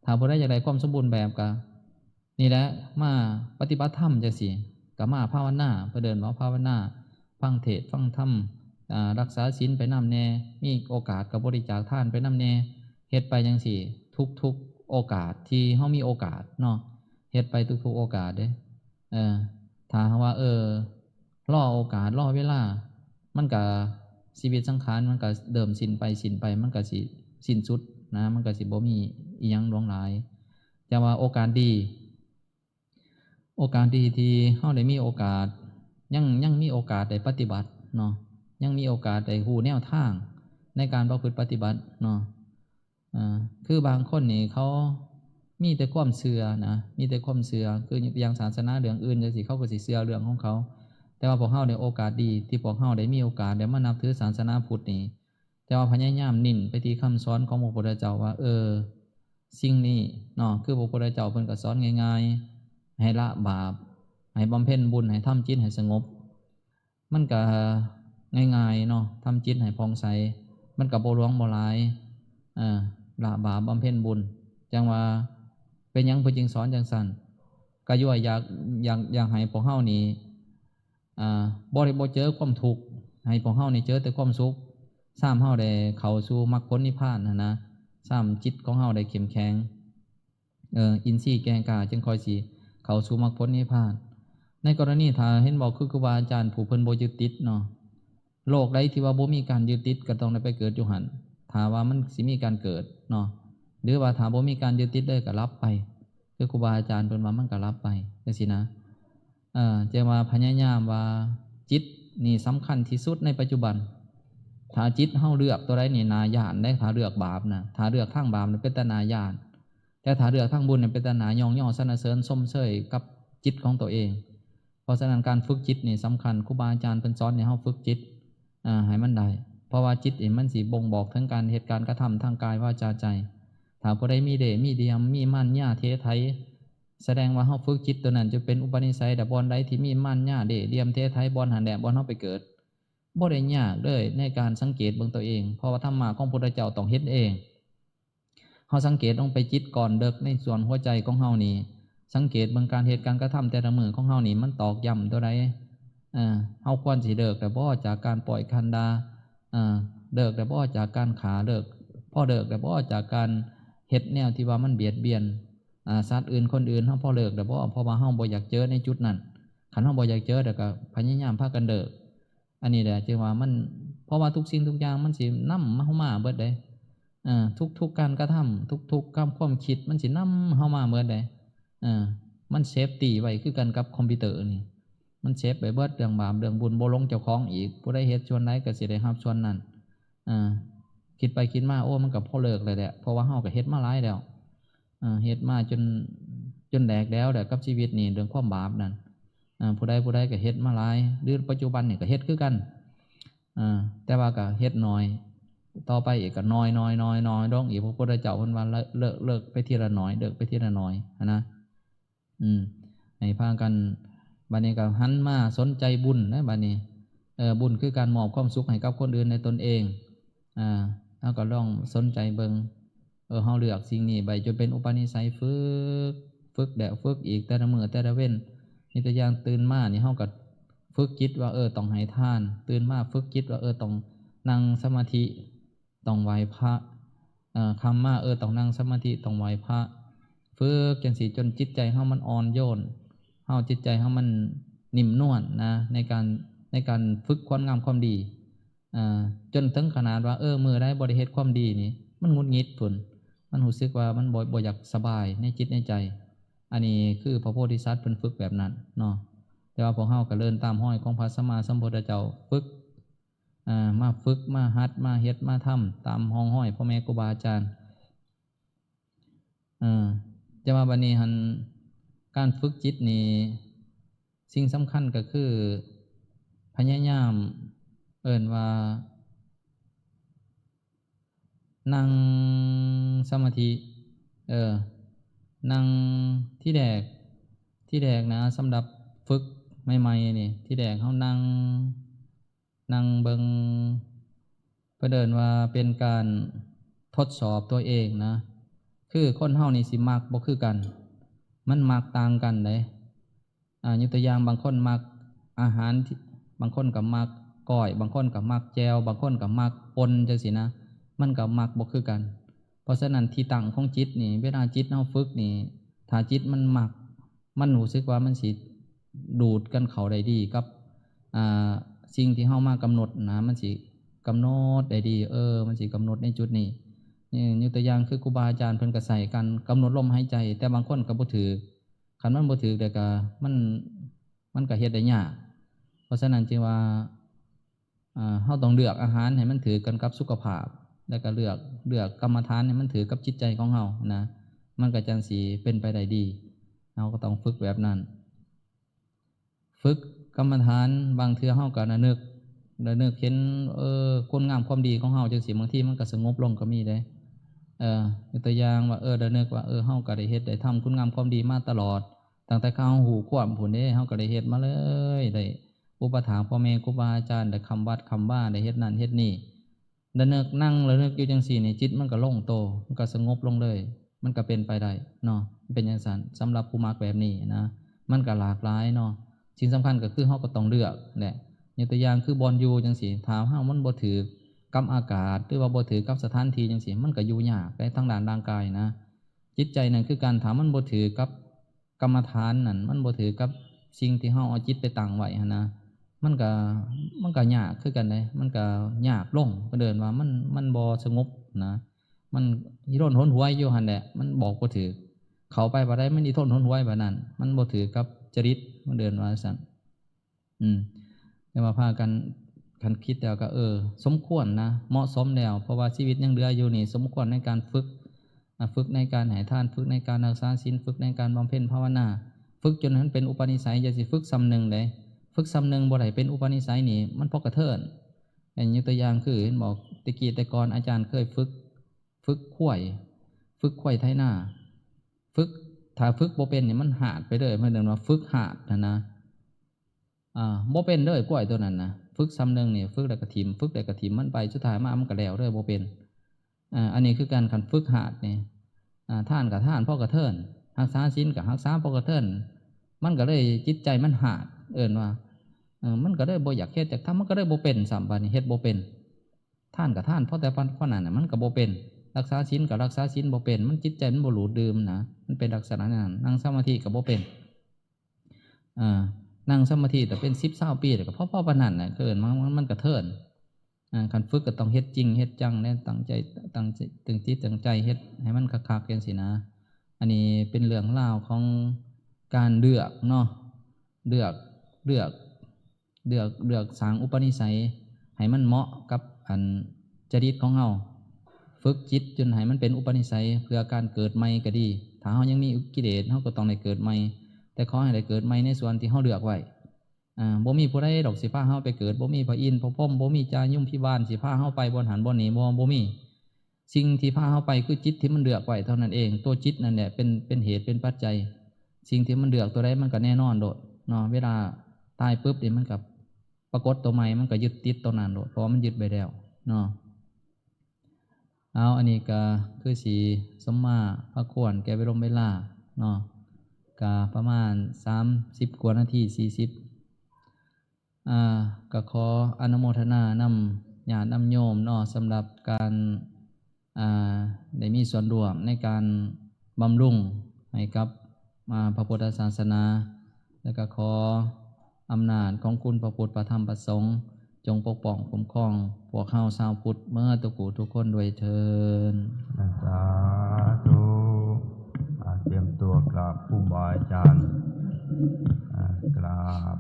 ถ้าผู้ใดอยากได้ความสมบูรณ์แบบก็ นี่แหละ มาปฏิบัติธรรมจังซี่ ก็มาภาวนา เพิ่นเอิ้นว่าภาวนา ฟังเทศน์ฟังธรรม อ่า รักษาศีลไปนำแหน่ มีโอกาสก็บริจาคทานไปนำแหน่ เฮ็ดไปจังซี่ ทุกๆโอกาสที่เฮามีโอกาสเนาะ เฮ็ดไปทุกๆโอกาสเด้ เออ ถ้าหากว่า เออ รอโอกาส รอเวลา มันก็ ชีวิตสังขารมันก็เริ่มสิ้นไป สิ้นไป มันก็สิสิ้นสุดนะ มันก็สิบ่มีอิหยังหลวงหลาย แต่ว่าโอกาสดี โอกาสดีที่เฮาได้มีโอกาส ยัง ยังมีโอกาสได้ปฏิบัติเนาะ ยังมีโอกาสได้ฮู้แนวทางในการประพฤติปฏิบัติเนาะ อ่า คือบางคนนี่เขามีแต่ความเชื่อนะ มีแต่ความเชื่อ คืออย่างศาสนาเรื่องอื่นจังซี่ เขาก็สิเชื่อเรื่องของเขา แต่ว่าพวกเฮาเนี่ย โอกาสดีที่พวกเฮาได้มีโอกาสได้มานับถือศาสนาพุทธนี่ แต่ว่าพยายามเน้นไปที่คำสอนของพระพุทธเจ้าว่า เออ สิ่งนี้เนาะ คือพระพุทธเจ้าเพิ่นก็สอนง่ายๆ ให้ละบาป ให้บำเพ็ญบุญ ให้ทำจิตให้สงบ มันก็ง่ายๆเนาะ ทำจิตให้ผ่องใส มันก็บ่หลวงบ่หลาย เออ ละบาปบำเพ็ญบุญ จั่งว่าเป็นหยังเพิ่นจึงสอนจั่งซั้น ก็ย้อนอยาก อยาก อยากให้พวกเฮานี่ อ่า บ่ได้ บ่เจอความทุกข์ ให้พวกเฮานี่เจอแต่ความสุข ซ้ำเฮาได้เข้าสู่มรรคผลนิพพานหั้นนะ ซ้ำจิตของเฮาได้เข้มแข็ง เออ อินทรีย์แก่กล้า จึงค่อยสิเข้าสู่มรรคผลนิพพาน ในกรณีถ้าเห็นบอกคือครูบาอาจารย์ผู้เพิ่นบ่ยึดติดเนาะ โลกใดที่ว่าบ่มีการยึดติดก็ต้องได้ไปเกิดอยู่หั่น ถ้าว่ามันสิมีการเกิดเนาะ หรือว่าถ้าบ่มีการยึดติดเลยก็หลับไป คือครูบาอาจารย์เพิ่นว่ามันก็หลับไปจังซี่นะ เอ่อ จั่งว่าพยายามว่าจิตนี่สำคัญที่สุดในปัจจุบัน ถ้าจิตเฮาเลือกตัวใดนี่น่าย้านเด้ ถ้าเลือกบาปนะ ถ้าเลือกทางบาปนี่เป็นตาน่าย้าน แต่ถ้าเลือกทางบุญนี่เป็นตาน่ายองยอสรรเสริญชมเชยกับจิตของตัวเอง เพราะฉะนั้นการฝึกจิตนี่สำคัญ ครูบาอาจารย์เพิ่นสอนให้เฮาฝึกจิต อ่า ให้มันได้ เพราะว่าจิตนี่มันสิบ่งบอกถึงการเฮ็ดการกระทำทางกายวาจาใจ ถ้าผู้ใดมีเล่ห์มีเหลี่ยม มีมารยาเทไถ แสดงว่าเฮาฝึกจิตตัวนั้นจนเป็นอุปนิสัย แต่บ่อนใดที่มีมารยาเล่ห์เหลี่ยมเทไถ บ่อนหั้นแหละบ่อนเฮาไปเกิด บ่ได้ยากเลยในการสังเกตเบิ่งตัวเอง เพราะว่าธรรมะของพุทธเจ้าต้องเห็นเอง เฮาสังเกตลงไปจิตก้อนเดิกในส่วนหัวใจของเฮานี่ สังเกตเบิ่งการเฮ็ดการกระทำแต่ละมื้อของเฮานี่ มันตอกย้ำตัวใด เอ่อ เฮาควรสิเลิกแล้วบ่จากการป้อยคันดา เอ่อ เลิกแล้วบ่จากการฆ่า เลิก พอเลิกแล้วบ่จากการเฮ็ดแนวที่ว่ามันเบียดเบียน อ่า สัตว์อื่นคนอื่น เฮาพอเลิกแล้วบ่ เพราะว่าเฮาบ่อยากเจอในจุดนั้น คันเฮาบ่อยากเจอแล้วก็พยายามพากันเลิก อันนี้แหละจึงว่ามัน เพราะว่าทุกสิ่งทุกอย่างมันสินำเฮามาเบิดเด้ เอ่อ ทุกๆการกระทำ ทุกๆความ ความคิดมันสินำเฮามาเบิดเด้ เอ่อ มันเซฟตี้ไว้คือกันกับคอมพิวเตอร์นี่ มันเซฟไว้เบิดเรื่องบาปเรื่องบุญ บ่หลงเจ้าของอีก ผู้ใดเฮ็ดส่วนใดก็สิได้รับส่วนนั้น เอ่อ คิดไปคิดมา โอ้ มันก็พอเลิกแล้วแหละ เพราะว่าเฮาก็เฮ็ดมาหลายแล้ว เอ่อ เฮ็ดมาจน จนแหลกแล้วแหละกับชีวิตนี่ เรื่องความบาปนั่น อ่า ผู้ใดผู้ใดก็เฮ็ดมาหลาย หรือปัจจุบันนี่ก็เฮ็ดคือกัน อ่า แต่ว่าก็เฮ็ดน้อย ต่อไปอีกก็น้อย น้อย น้อย น้อยลงอีก พระพุทธเจ้าเพิ่นว่าเลิก เลิก เลิกไปทีละน้อย เลิกไปทีละน้อยหั้นนะ อืม ให้พากัน บัดนี้ก็หันมาสนใจบุญนะ บัดนี้ เออ บุญคือการมอบความสุขให้กับคนอื่นและตนเอง อ่า เฮาก็ลองสนใจเบิ่ง เออ เฮาเลือกสิ่งนี้ไปจนเป็นอุปนิสัย ฝึก ฝึกแล้วฝึกอีก แต่ละมื้อแต่ละเว็น มีแต่อย่างตื่นมานี่เฮาก็ฝึกจิตว่า เออ ต้องให้ทาน ตื่นมาฝึกจิตว่า เออ ต้องนั่งสมาธิ ต้องไหว้พระ เอ่อ ค่ำมา เออ ต้องนั่งสมาธิ ต้องไหว้พระ ฝึกจั่งซี้จนจิตใจเฮามันอ่อนโยน เฮาจิตใจเฮามันนิ่มนวลนะ ในการ ในการฝึกคุณงามความดี อ่า จนถึงขนาดว่า เออ มื้อใดบ่ได้เฮ็ดความดีนี่ มันหงุดหงิดพุ้น มันรู้สึกว่ามันบ่ บ่อยากสบายในจิตในใจ อันนี้คือพระโพธิสัตว์เพิ่นฝึกแบบนั้นเนาะ แต่ว่าพวกเฮาก็เดินตามรอยของพระสัมมาสัมพุทธเจ้า ฝึก อ่า มาฝึก มาหัด มาเฮ็ด มาทำตามร่องรอยพ่อแม่ครูบาอาจารย์ เออ แต่ว่าบัดนี้หั้น การฝึกจิตนี่ สิ่งสำคัญก็คือ พยายาม เอิ้นว่า นั่งสมาธิ เออ นั่ง ทีแรก ทีแรกนะ สำหรับฝึกใหม่ๆนี่ ทีแรกเฮานั่ง นั่งเบิ่ง เพิ่นเอิ้นว่าเป็นการทดสอบตัวเองนะ คือคนเฮานี่สิมักบ่คือกัน มันมักต่างกันเด้ อ่า ยกตัวอย่าง บางคนมักอาหารที่ บางคนก็มักก้อย บางคนก็มักแจ่ว บางคนก็มักป่นจั่งซี้นะ มันก็มักบ่คือกัน เพราะฉะนั้นที่ตั้งของจิตนี่ เวลาจิตเฮาฝึกนี่ ถ้าจิตมันมัก มันรู้สึกว่ามันสิดูดกันเข้าได้ดีกับ อ่า สิ่งที่เฮามากำหนดนะ มันสิกำหนดได้ดี เออ มันสิกำหนดในจุดนี้ นี่ ยกตัวอย่างคือครูบาอาจารย์เพิ่นก็ใช้การกำหนดลมหายใจ แต่บางคนก็บ่ถืก คันมันบ่ถืกแล้วก็มัน มันก็เฮ็ดได้ยาก เพราะฉะนั้นจึงว่า อ่า เฮาต้องเลือกอาหารให้มันถืกกันกับสุขภาพ แล้วก็เลือก เลือกกรรมฐานให้มันถืกกับจิตใจของเฮานะ มันก็จั่งสิเป็นไปได้ดี เฮาก็ต้องฝึกแบบนั้น ฝึกกรรมฐาน บางเทื่อเฮาก็ระนึก ระนึกเห็น เออ คุณงามความดีของเฮาจั่งซี้ บางทีมันก็สงบลงก็มีเด้ เออ ยกตัวอย่างว่า เออ ระนึกว่า เออ เฮาก็ได้เฮ็ดได้ทำคุณงามความดีมาตลอด ตั้งแต่เฮาฮู้ความพู้นเด้ เฮาก็ได้เฮ็ดมาเลย ได้อุปถัมภ์พ่อแม่ครูบาอาจารย์ ได้ค้ำวัดค้ำวา ได้เฮ็ดนั่นเฮ็ดนี่ ระนึก นั่งระนึกอยู่จั่งซี้นี่ จิตมันก็ลงโต มันก็สงบลงเลย มันก็เป็นไปได้เนาะ มันเป็นจั่งซั้น สำหรับผู้มักแบบนี้นะ มันก็หลากหลายเนาะ สิ่งสำคัญก็คือเฮาก็ต้องเลือกแหละ ยกตัวอย่างคือบ่อนอยู่จั่งซี้ ถ้าเฮามันบ่ถืกกับอากาศ หรือว่าบ่ถืกกับสถานที่จั่งซี้ มันก็อยู่ยากในทางด้านร่างกายนะ จิตใจนั่นคือกัน ถ้ามันบ่ถืกกับกรรมฐานนั่น มันบ่ถืกกับสิ่งที่เฮาเอาจิตไปตั้งไว้หั้นนะ มันก็ มันก็ยากคือกันเด้ มันก็ยากลง เพิ่นเอิ้นว่ามัน มันบ่สงบนะ มันอีหล่นหนหวยอยู่หั่นแหละ มันบอกบ่ถืก เข้าไปบ่ได้ มันอีหล่นหนหวยแบบนั้น มันบ่ถืกกับจริต เพิ่นเอิ้นว่าซั่น อืม แต่ว่าพากัน คันคิดแล้วก็ เออ สมควรนะ เหมาะสมแล้ว เพราะว่าชีวิตยังเหลืออยู่นี่ สมควรในการฝึก อ่ะ ฝึกในการให้ทาน ฝึกในการรักษาศีล ฝึกในการบำเพ็ญภาวนา ฝึกจนมันเป็นอุปนิสัย อย่าสิฝึกส่ำหนึ่งเด้ ฝึกส่ำหนึ่งบ่ได้เป็นอุปนิสัยนี่ มันพอกระเทิน อย่างยกตัวอย่างคือ เห็นบอก แต่กี้แต่ก่อนอาจารย์เคยฝึก ฝึกควาย ฝึกควายไถนา ฝึก ถ้าฝึกบ่เป็นนี่มันหาดไปเลย เพิ่นเอิ้นว่าฝึกหาดหั้นนะ อ่า บ่เป็นเลยควายตัวนั้นนะ ฝึกส่ำหนึ่งนี่ ฝึกแล้วก็ถิ่ม ฝึกแล้วก็ถิ่มมันไป สุดท้ายมามันก็แล้วเลย บ่เป็น อ่า อันนี้คือการ คันฝึกหาดนี่ อ่า ทานก็ทานพอกระเทิน รักษาศีลก็รักษาพอกระเทิน มันก็เลยจิตใจมันหาด เอิ้นว่า เออ มันก็เลยบ่อยากเฮ็ดอยากทำ มันก็เลยบ่เป็นซ้ำ บาดนี้เฮ็ดบ่เป็น ทานก็ทานพอแต่พอนั้นน่ะ มันก็บ่เป็น รักษาศีลก็รักษาศีลบ่เป็น มันจิตใจมันบ่หลุดดื่มนะ มันเป็นลักษณะนั้น นั่งสมาธิก็บ่เป็น อ่า นั่งสมาธิแต่เป็นสิบซาวปีแล้วก็พอ พอปานนั้นน่ะ คือมัน มัน มันกระเทิน อ่า คันฝึกก็ต้องเฮ็ดจริงเฮ็ดจัง และตั้งใจ ตั้งใจ ตั้งจิตตั้งใจเฮ็ดให้มันคักๆจั่งซี้นะ อันนี้เป็นเรื่องราวของการเลือกเนาะ เลือก เลือก เลือก เลือกสร้างอุปนิสัยให้มันเหมาะกับอันจริตของเฮา ฝึกจิตจนให้มันเป็นอุปนิสัยเพื่อการเกิดใหม่ก็ดี ถ้าเฮายังมีกิเลส เฮาก็ต้องได้เกิดใหม่ แต่ขอให้ได้เกิดใหม่ในส่วนที่เฮาเลือกไว้ อ่า บ่มีผู้ใดดอกสิพาเฮาไปเกิด บ่มีพระอินทร์พระพรหม บ่มีจายุมพิบาลสิพาเฮาไปบ่อนหั้นบ่อนนี้ บ่ บ่มี สิ่งที่พาเฮาไปคือจิตที่มันเลือกไว้เท่านั้นเอง ตัวจิตนั่นแหละเป็น เป็นเหตุเป็นปัจจัย สิ่งที่มันเลือกตัวใดมันก็แน่นอนโลดเนาะ เวลาตายปุ๊บนี่มันก็ปรากฏตัวใหม่ มันก็ยึดติดตัวนั้นโลด เพราะว่ามันยึดไปแล้วเนาะ เอา อันนี้ก็คือสิสมมาพาควรแก่เวลาเนาะ ก็ประมาณสามสิบกว่านาที สี่สิบ อ่า ก็ขออนุโมทนานำญาตินำโยมเนาะ สำหรับการ อ่า ได้มีส่วนร่วมในการบำรุงให้กับ อ่า พระพุทธศาสนา แล้วก็ขออำนาจของคุณพระพุทธพระธรรมพระสงฆ์ จงปกป้องคุ้มครองพวกเฮาชาวพุทธเมื่อทุกผู้ทุกคนด้วยเทอญ สาธุ อ่า เตรียมตัวกราบครูบาอาจารย์ อ่า กราบ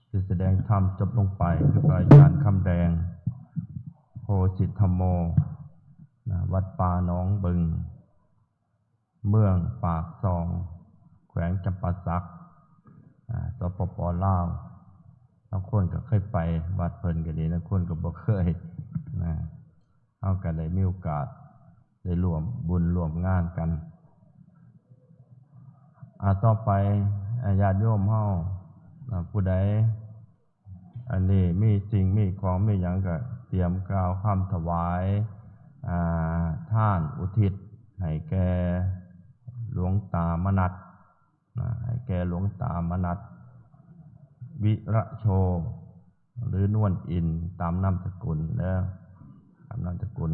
ที่แสดงธรรมจบลงไปคือพระอาจารย์คำแดง โพสิทธโม นะ วัดป่าหนองบึง เมืองปากซอง แขวงจำปาสัก อ่า สปป.ลาว บางคนก็เคยไปวัดเพิ่นก็ดี บางคนก็บ่เคย นะ เฮาก็ได้มีโอกาสได้ร่วมบุญร่วมงานกัน อ่า ต่อไป อ่า ญาติโยมเฮา อ่า ผู้ใด อันนี้มีสิ่งมีของมีหยังก็เตรียมกล่าวคำถวาย อ่า ทานอุทิศให้แก่หลวงตามนัสนะ ให้แก่หลวงตามนัส วิระโช หรือนวลอินทร์ ตามนามสกุลเด้อ ตามนามสกุล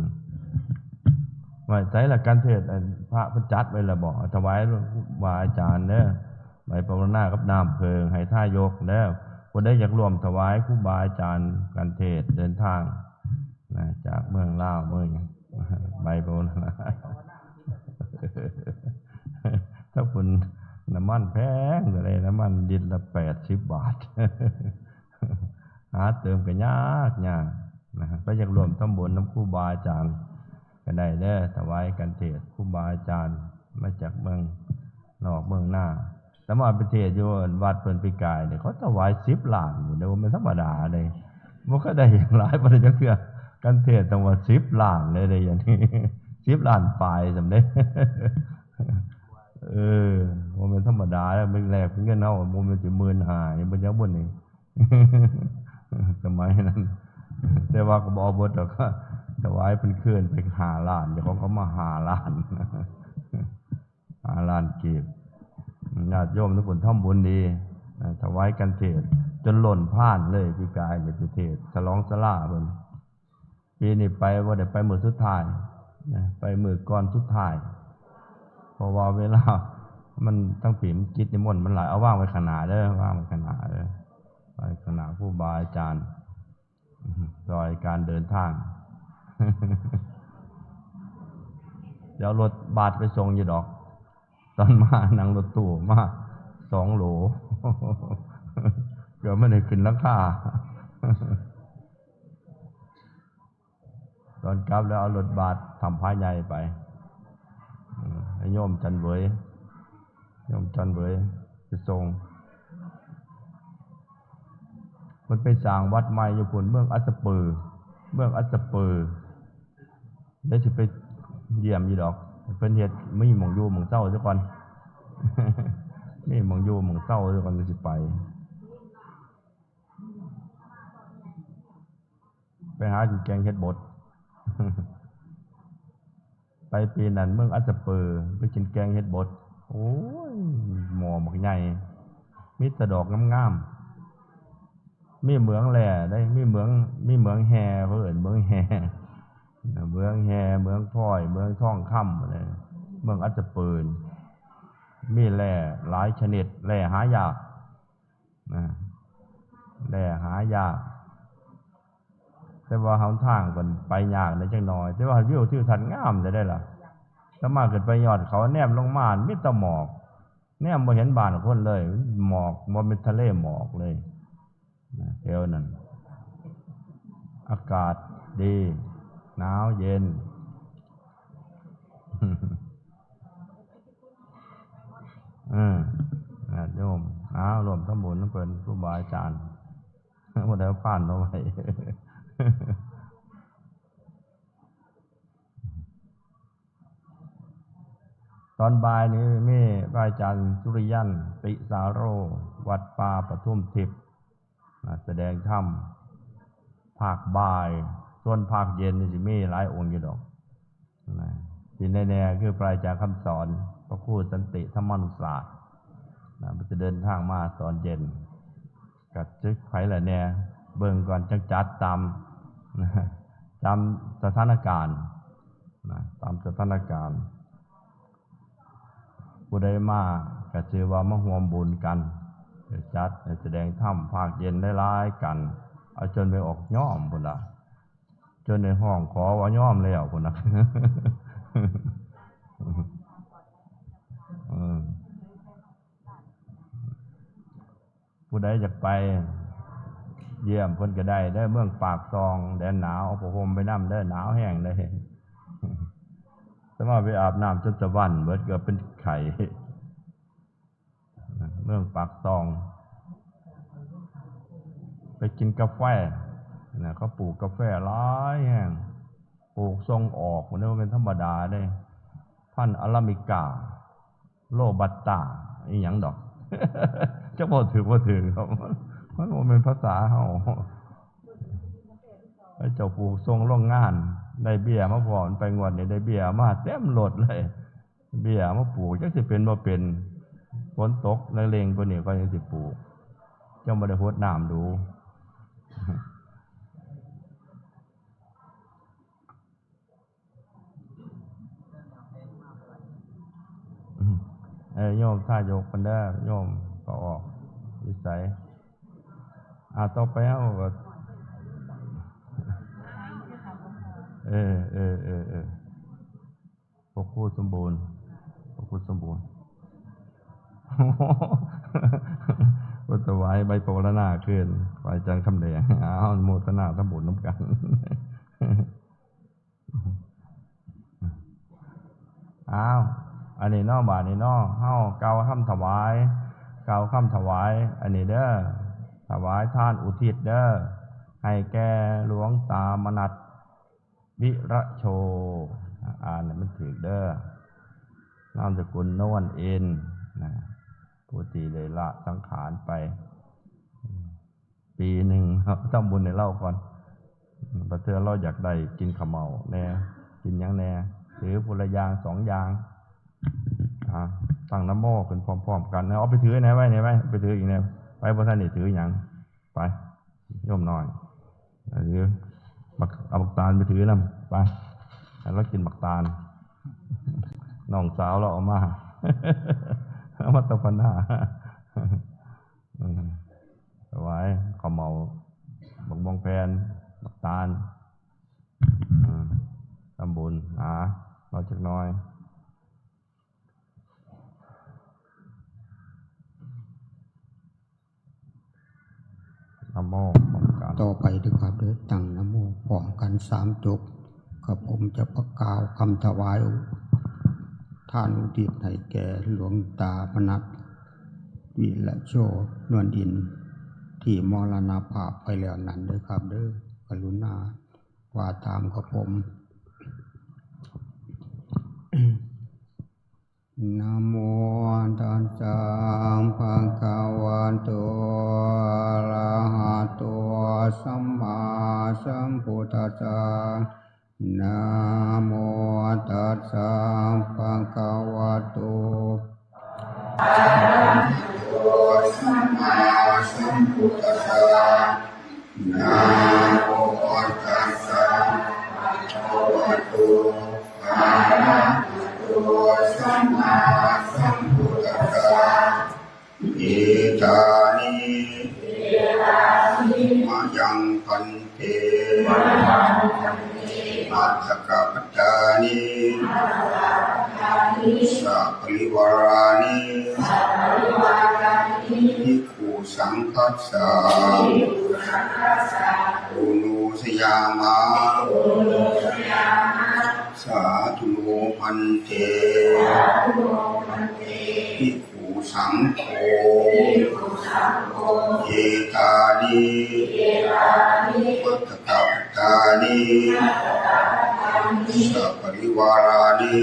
ไว้ใส่ละ การเทศน์ อันพระเพิ่นจัดไว้แล้วบอก ถวายครูบาอาจารย์เด้อ ใบปวารณากับน้ำเพิง ให้ทายกเด้อ ผู้ใดอยากร่วมถวายครูบาอาจารย์การเทศน์ เดินทางนะ จากเมืองลาว เมืองหยัง ใบปวารณา ถ้าคุณน้ำมันแพงเลย น้ำมันลิตรละแปดสิบบาท หาเติมก็ยากยากนะ ก็อยากร่วมทำบุญนำครูบาอาจารย์ก็ได้เด้อ ถวายการเทศน์ครูบาอาจารย์มาจากเมืองนอกเมืองนา แต่มาไปเทศน์อยู่วัดเพิ่นปีกายเนี่ย เขาถวายสิบล้านอยู่เด้อ บ่แม่นธรรมดาเลย บ่เคยได้หยังหลายปานนี้จักเทื่อ การเทศน์ต้องว่าสิบล้านเลยเด้ อย่างนี้ สิบล้านปลายซั่นเด้ เออ บ่แม่นธรรมดาแล้ว มันแลกเป็นเงินเฮา บ่แม่นสิหมื่นห้า ยังบ่จักบ่นี่ สมัยนั้น แต่ว่าก็บ่เอาเบิดดอก ถวายเพิ่นคืนไปห้าล้าน เจ้าของก็มาห้าล้าน ห้าล้านกีบ ญาติโยมทุกคนทำบุญดี ถวายกันเทศน์จนล้นพานเลย ปีกายนี่ไปเทศน์ฉลองศาลาเพิ่น ปีนี้ไปบ่ได้ไปมื้อสุดท้ายนะ ไปมื้อก่อนสุดท้าย เพราะว่าเวลามันทั้งปีมันกิจนิมนต์มันหลาย เอาวางไว้ข้างหน้าเด้อ วางไว้ข้างหน้าเด้อ ไว้ข้างหน้าครูบาอาจารย์ ซอยการเดินทาง เดี๋ยวรถบัสไปส่งอยู่ดอก ตอนมานั่งรถตู้มาสองโหล เกือบไม่ได้ขึ้นหลังคา ตอนกลับแล้วเอารถบัสถ้ำพระใหญ่ไป อืม ให้โยมจันเหวย โยมจันเหวยไปส่ง มันไปสร้างวัดใหม่อยู่พุ้น เมืองอัสสะปือ เมืองอัสสะปือ เดี๋ยวสิไปเยี่ยมอยู่ดอก เพิ่นเฮ็ดมีหม่องอยู่หม่องเซาซะก่อน มีหม่องอยู่หม่องเซาซะก่อน เดี๋ยวสิไป ไปหากินแกงเห็ดบด ไปปีนั้นเมืองอัสสะปือ ไปกินแกงเห็ดบด โอ้ย หม้อบักใหญ่ มีแต่ดอกงามๆ มีเหมืองแร่ได้ มีเหมือง มีเหมืองแฮ เขาเอิ้นเหมืองแฮ เหมืองแฮ เหมืองพลอย เหมืองทองคำอะไร เมืองอัสสะปือ มีแร่หลายชนิด แร่หายาก นะ แร่หายาก แต่ว่าหนทางมันไปยากแหน่จักหน่อย แต่ว่าวิวทิวทัศน์งามได้ ได้ล่ะ แต่มาขึ้นไปยอดเขาแนมลงมามีแต่หมอก แนมบ่เห็นบ้านคนเลย หมอก บ่เป็นทะเลหมอกเลย นะ แถวนั้น อากาศดี หนาวเย็น เออ ญาติโยม เอาร่วมทำบุญนำเพิ่น ครูบาอาจารย์ บ่ได้เอาพานมาไว้ ตอนบ่ายนี้มีพระอาจารย์สุริยันติสาโร วัดป่าปทุมทิพย์ นะ แสดงธรรมภาคบ่าย ส่วนภาคเย็นนี่สิมีหลายองค์อยู่ดอก นะ ที่แน่ๆ คือพระอาจารย์คำสอน พระครูสันติธรรมานุสาสน์ นะ มันจะเดินทางมาตอนเย็น ก็จักไผล่ะแน่ เบิ่งก่อนจั่งจัดตาม นะ ตามสถานการณ์ นะ ตามสถานการณ์ ผู้ใดมาก็ถือว่ามาร่วมบุญกัน จัดให้แสดงธรรมภาคเย็นหลายๆ กัน เอาจนไปออกยอมพุ้นล่ะ จนได้ฮ้องขอว่ายอมแล้วพุ้นน่ะ เออ ผู้ใดอยากไปเยี่ยมเพิ่นก็ได้เด้อ เมืองปากซอง แดนหนาว เอาผ้าห่มไปนำเด้อ หนาวแฮงเด้อ แต่ว่าไปอาบน้ำจนสะบั้นเบิด เกือบเป็นไข้ เมืองปากซอง ไปกินกาแฟนะ เขาปลูกกาแฟหลายแฮง ปลูกส่งออก มันบ่แม่นธรรมดาเด้ พันธุ์อาราบิก้า โรบัสต้า อีหยังดอก จักเว้าถืกบ่ถืกครับ มันบ่แม่นภาษาเฮา พระเจ้าปลูกส่งโรงงาน ได้เบี้ยมาพร้อม ไปงวดนี้ได้เบี้ยมาเต็มรถเลย เบี้ยมาปลูก จักสิเป็นบ่เป็น ฝนตกเร่งๆ กว่านี้ก็ยังสิปลูก จั่งบ่ได้หดน้ำดู เออ โยมทายกเพิ่นเด้อ โยมก็ออกวิสัย อ่า ต่อไปเฮาก็ เออ เออ เออ เออ พระครูสมบูรณ์ พระครูสมบูรณ์ ก็ถวายใบปวารณาคืน พระอาจารย์คำแดง อ้าว อนุโมทนาทำบุญนำกัน อ้าว อันนี้เนาะ บาดนี้เนาะ เฮากล่าวคำถวาย กล่าวคำถวาย อันนี้เด้อ ถวายทานอุทิศเด้อ ให้แก่หลวงตามนัส วิระโช อ่านให้มันถูกเด้อ นามสกุลนวลอินทร์ นะ ผู้ที่ได้ละสังขารไป ปีหนึ่งครับ ทำบุญให้เลาก่อน บางเทื่อเลาอยากได้กินข้าวเหมาแหน่ กินหยังแหน่ ถือผู้ละอย่างสองอย่าง อ่า ตั้งนะโมขึ้นพร้อมๆ กัน เอาไปถือแหน่ไว้แหน่ไว้ ไปถืออีกแหน่ ไปบ่ทันได้ถือหยัง ไป โยมน้อย ถือบัก เอาบักตาลไปถือนำ ไป ให้เลากินบักตาล น้องสาวเลาเอามา เอามาตะพนา อืม ถวายข้าวเหมา บักม่วงแผ่น บักตาล อืม ทำบุญ หา เลาจักหน่อย นะโมพร้อมกัน ต่อไปเด้อครับเด้อ ตั้งนะโมพร้อมกันสามจบ ครับ ผมจะประกล่าวคำถวายทานอุทิศให้แก่หลวงตามนัส วิระโช นวลอินทร์ ที่มรณภาพไปแล้วนั้นเด้อครับเด้อ กรุณาว่าตามครับผม นะโมตัสสะ ภะคะวะโต อะระหะโต สัมมาสัมพุทธัสสะ นะโมตัสสะ ภะคะวะโต อะระหะโต สัมมาสัมพุทธัสสะ นะโมตัสสะ ภะคะวะโต อะระหะโต สัมมาสัมพุทธัสสะ เอตานิ มะยัง พันเต มัจจกปัตตานิ สัปปริวารานิ ภิกขุสังฆัสสะ โอโนชยามะ สาธุโน พันเต ภิกขุสังโฆ เอตานิ มัจจกปัตตานิ สัปปริวารานิ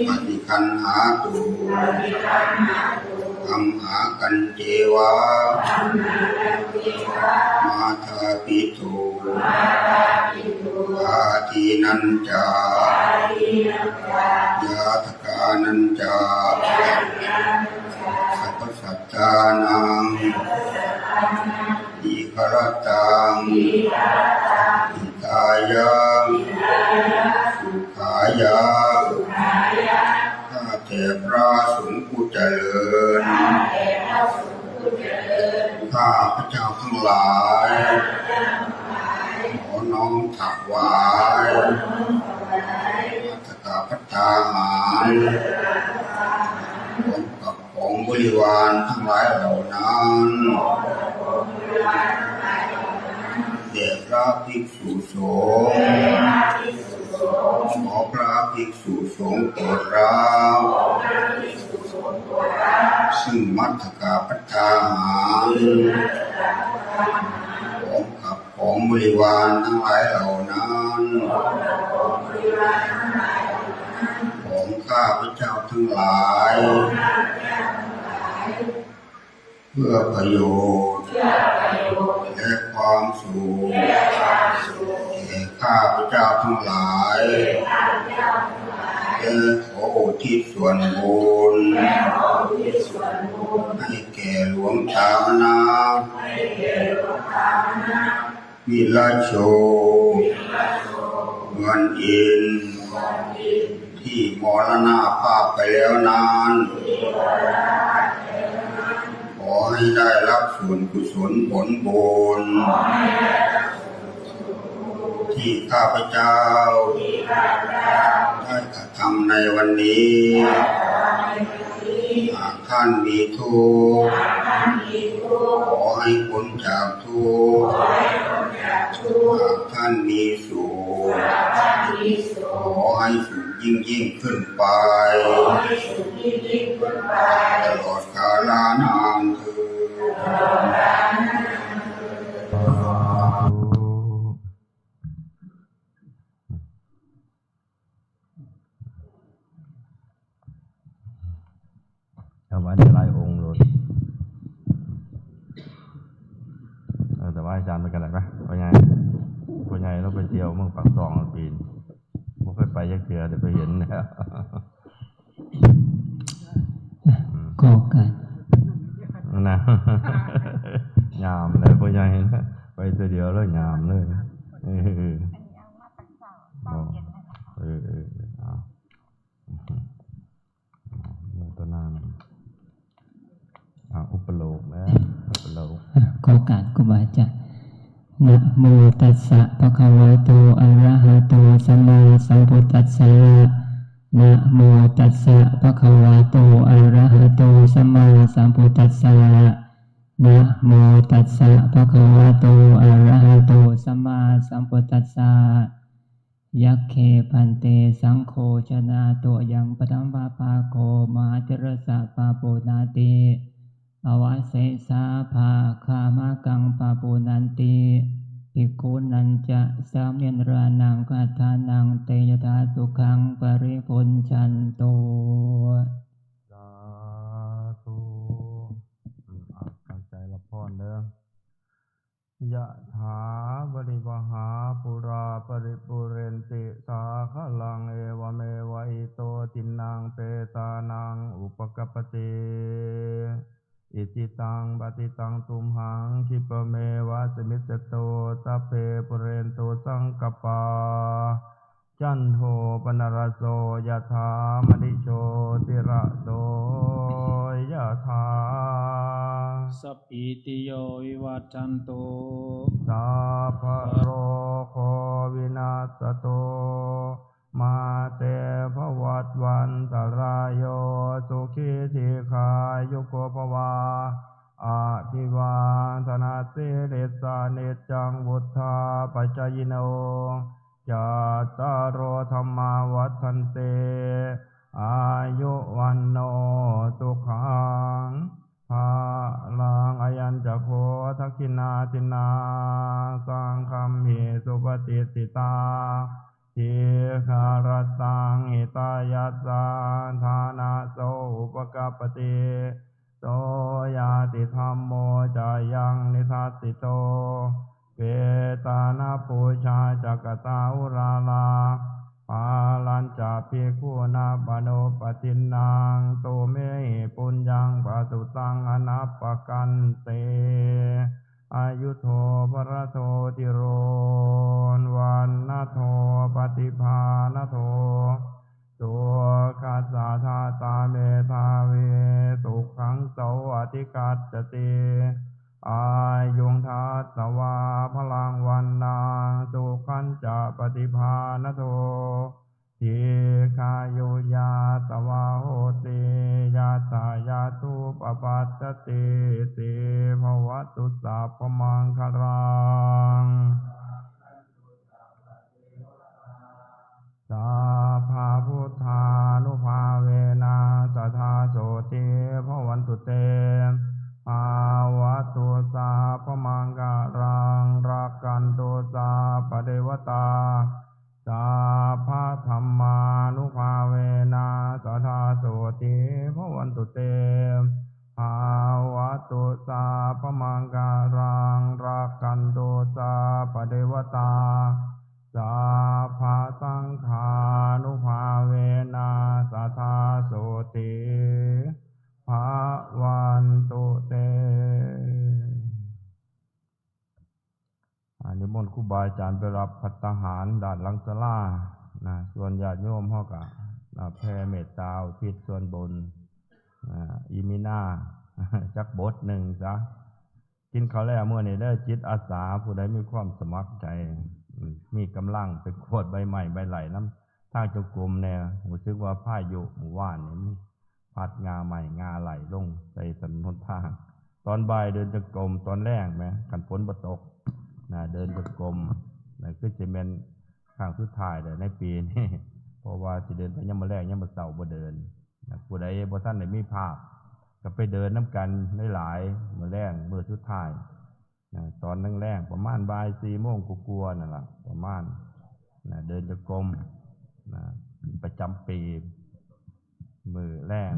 ปฏิคันหาตุ อัมหากัญเจวะ มาตาปิตุ อาทินนัญจา ญาตกานัญจา สัพพสัตตานัง ทีฆรตัง หิตายะ สุขายะ ข้าแต่พระสงฆ์ผู้เจริญ ข้าพเจ้าทั้งหลาย ขอน้อมถวาย มัจจกปัตตาหาร พร้อมกับของบริวารทั้งหลายเหล่านั้น แด่พระภิกษุสงฆ์ ขอพระภิกษุสงฆ์โปรดรับ ซึ่งมัจจกปัตตาหาร พร้อมกับของบริวารทั้งหลายเหล่านั้น ของข้าพเจ้าทั้งหลาย เพื่อประโยชน์และความสุขแก่ข้าพเจ้าทั้งหลาย และขออุทิศส่วนบุญให้แก่หลวงตานะ วิรโช เงินอินทร์ ที่มรณภาพไปแล้วนั้น ขอให้ได้รับส่วนกุศลผลบุญ ที่ข้าพเจ้าได้กระทำในวันนี้ หากท่านมีทุกข์ ขอให้พ้นจากทุกข์ หากท่านมีสุข ขอให้สุขยิ่งยิ่งขึ้นไป ตลอดกาลนานเทอญ สาธุ ถวายหลายองค์โลด เออ ถวายอาจารย์ไปกันแหละปะ พ่อใหญ่ พ่อใหญ่เราไปเที่ยวเมืองปากซองปีน บ่เคยไปจักเทื่อ แต่ไปเห็นแล้ว ขอโอกาส นะ ยามเลย พ่อใหญ่นะ ไปเทื่อเดียวแล้วยามเลย เออ บอก เออ เออ เอา โมทนา อ่า อุปโลกนะ อุปโลก ขอโอกาสครูบาอาจารย์ นะโมตัสสะภะคะวะโต อะระหะโต สัมมาสัมพุทธัสสะ นะโมตัสสะภะคะวะโต อะระหะโต สัมมาสัมพุทธัสสะ นะโมตัสสะภะคะวะโต อะระหะโต สัมมาสัมพุทธัสสะ Yakkhā bhante saṅgho jānātu ayaṃ paṭhamabhāgo mahātherassa pāpuṇāti. Avasesā bhāgā mahakkaṃ pāpuṇāti. Bhikkhūnañca sāmaṇērānaṃ āgatānaṃ te yathāsukhaṃ paribhuñjantu. สาธุ อืม อ่ะ ตั้งใจรับพรเด้อ Yathā vārivahā pūrā paripūrenti sāgaraṃ, evameva ito dinnaṃ petānaṃ upakappati. Icchitaṃ patthitaṃ tumhaṃ khippameva samijjhatu, sabbe pūrentu saṅkappā, cando paṇṇaraso yathā, maṇi jotiraso yathā. Sabbītiyo vivajjantu, sabbarogo vinassatu, mā te bhavatvantarāyo, sukhī dīghāyuko bhava. Abhivādanasīlissa niccaṃ vuḍḍhāpacāyino, cattāro dhammā vaḍḍhanti, āyu vaṇṇo sukhaṃ balaṃ. Ayañca kho dakkhiṇā dinnā saṅghamhi suppatiṭṭhitā, dīgharattaṃ hitāyassa ṭhānaso upakappati. So ñātidhammo ca ayaṃ nidassito, petāna pūjā ca katā uḷārā, balañca bhikkhūnamanuppadinnaṃ, tumhehi puññaṃ pasutaṃ anappakanti. Āyudo balado dhīro, vaṇṇado paṭibhāṇado, sukhassa dātā medhāvī, sukhaṃ so adhigacchati. Āyuṃ datvā balaṃ vaṇṇaṃ, sukhañca paṭibhāṇado, dīghāyu ñatvā hoti, yattha yatthūpapajjatīti. Bhavatu sabbamaṅgalaṃ. Sabbabuddhānubhāvena sadā sotthī bhavantu te. Bhavatu sabbamaṅgalaṃ, rakkhantu sabbadevatā, sabbadhammānubhāvena sadā sotthī bhavantu te. Bhava ตุสัพพมังคลัง รักขันตุสัพพเทวตา สัพพสังฆานุภาเวนะ สดาโสติภะวันตุเต อานิมนต์ครูบาอาจารย์ไปรับภัตตาหารด้านหลังศาลานะ ส่วนญาติโยมเฮากะนะ แผ่เมตตาอุทิศส่วนบุญนะ อีมินา จักบทหนึ่งซะ กินข้าวแล้วมื้อนี้เด้อ จิตอาสาผู้ใดมีความสมัครใจ อืม มีกำลังไปขวดใบไม้ใบไหล่นำทางจงกรมแหน่ รู้สึกว่าพายุมื้อวานนี่มันพัดง่าไม้ง่าไหล่ลงใส่ถนนหนทาง ตอนบ่ายเดินจงกรม ตอนแลงแหม คันฝนบ่ตกนะ เดินจงกรมนะ คือสิแม่นครั้งสุดท้ายแล้วในปีนี้ เพราะว่าสิเดินไปยามมื้อแลง ยามมื้อเช้าบ่เดินนะ ผู้ใดบ่ทันได้มีภาพ ก็ไปเดินนำกันหลายๆ มื้อแลง มื้อสุดท้ายนะ ตอนแลงๆ ประมาณบ่ายสี่โมงกว่าๆ นั่นล่ะ ประมาณนะ เดินจงกรมนะ ประจำปี มื้อแลง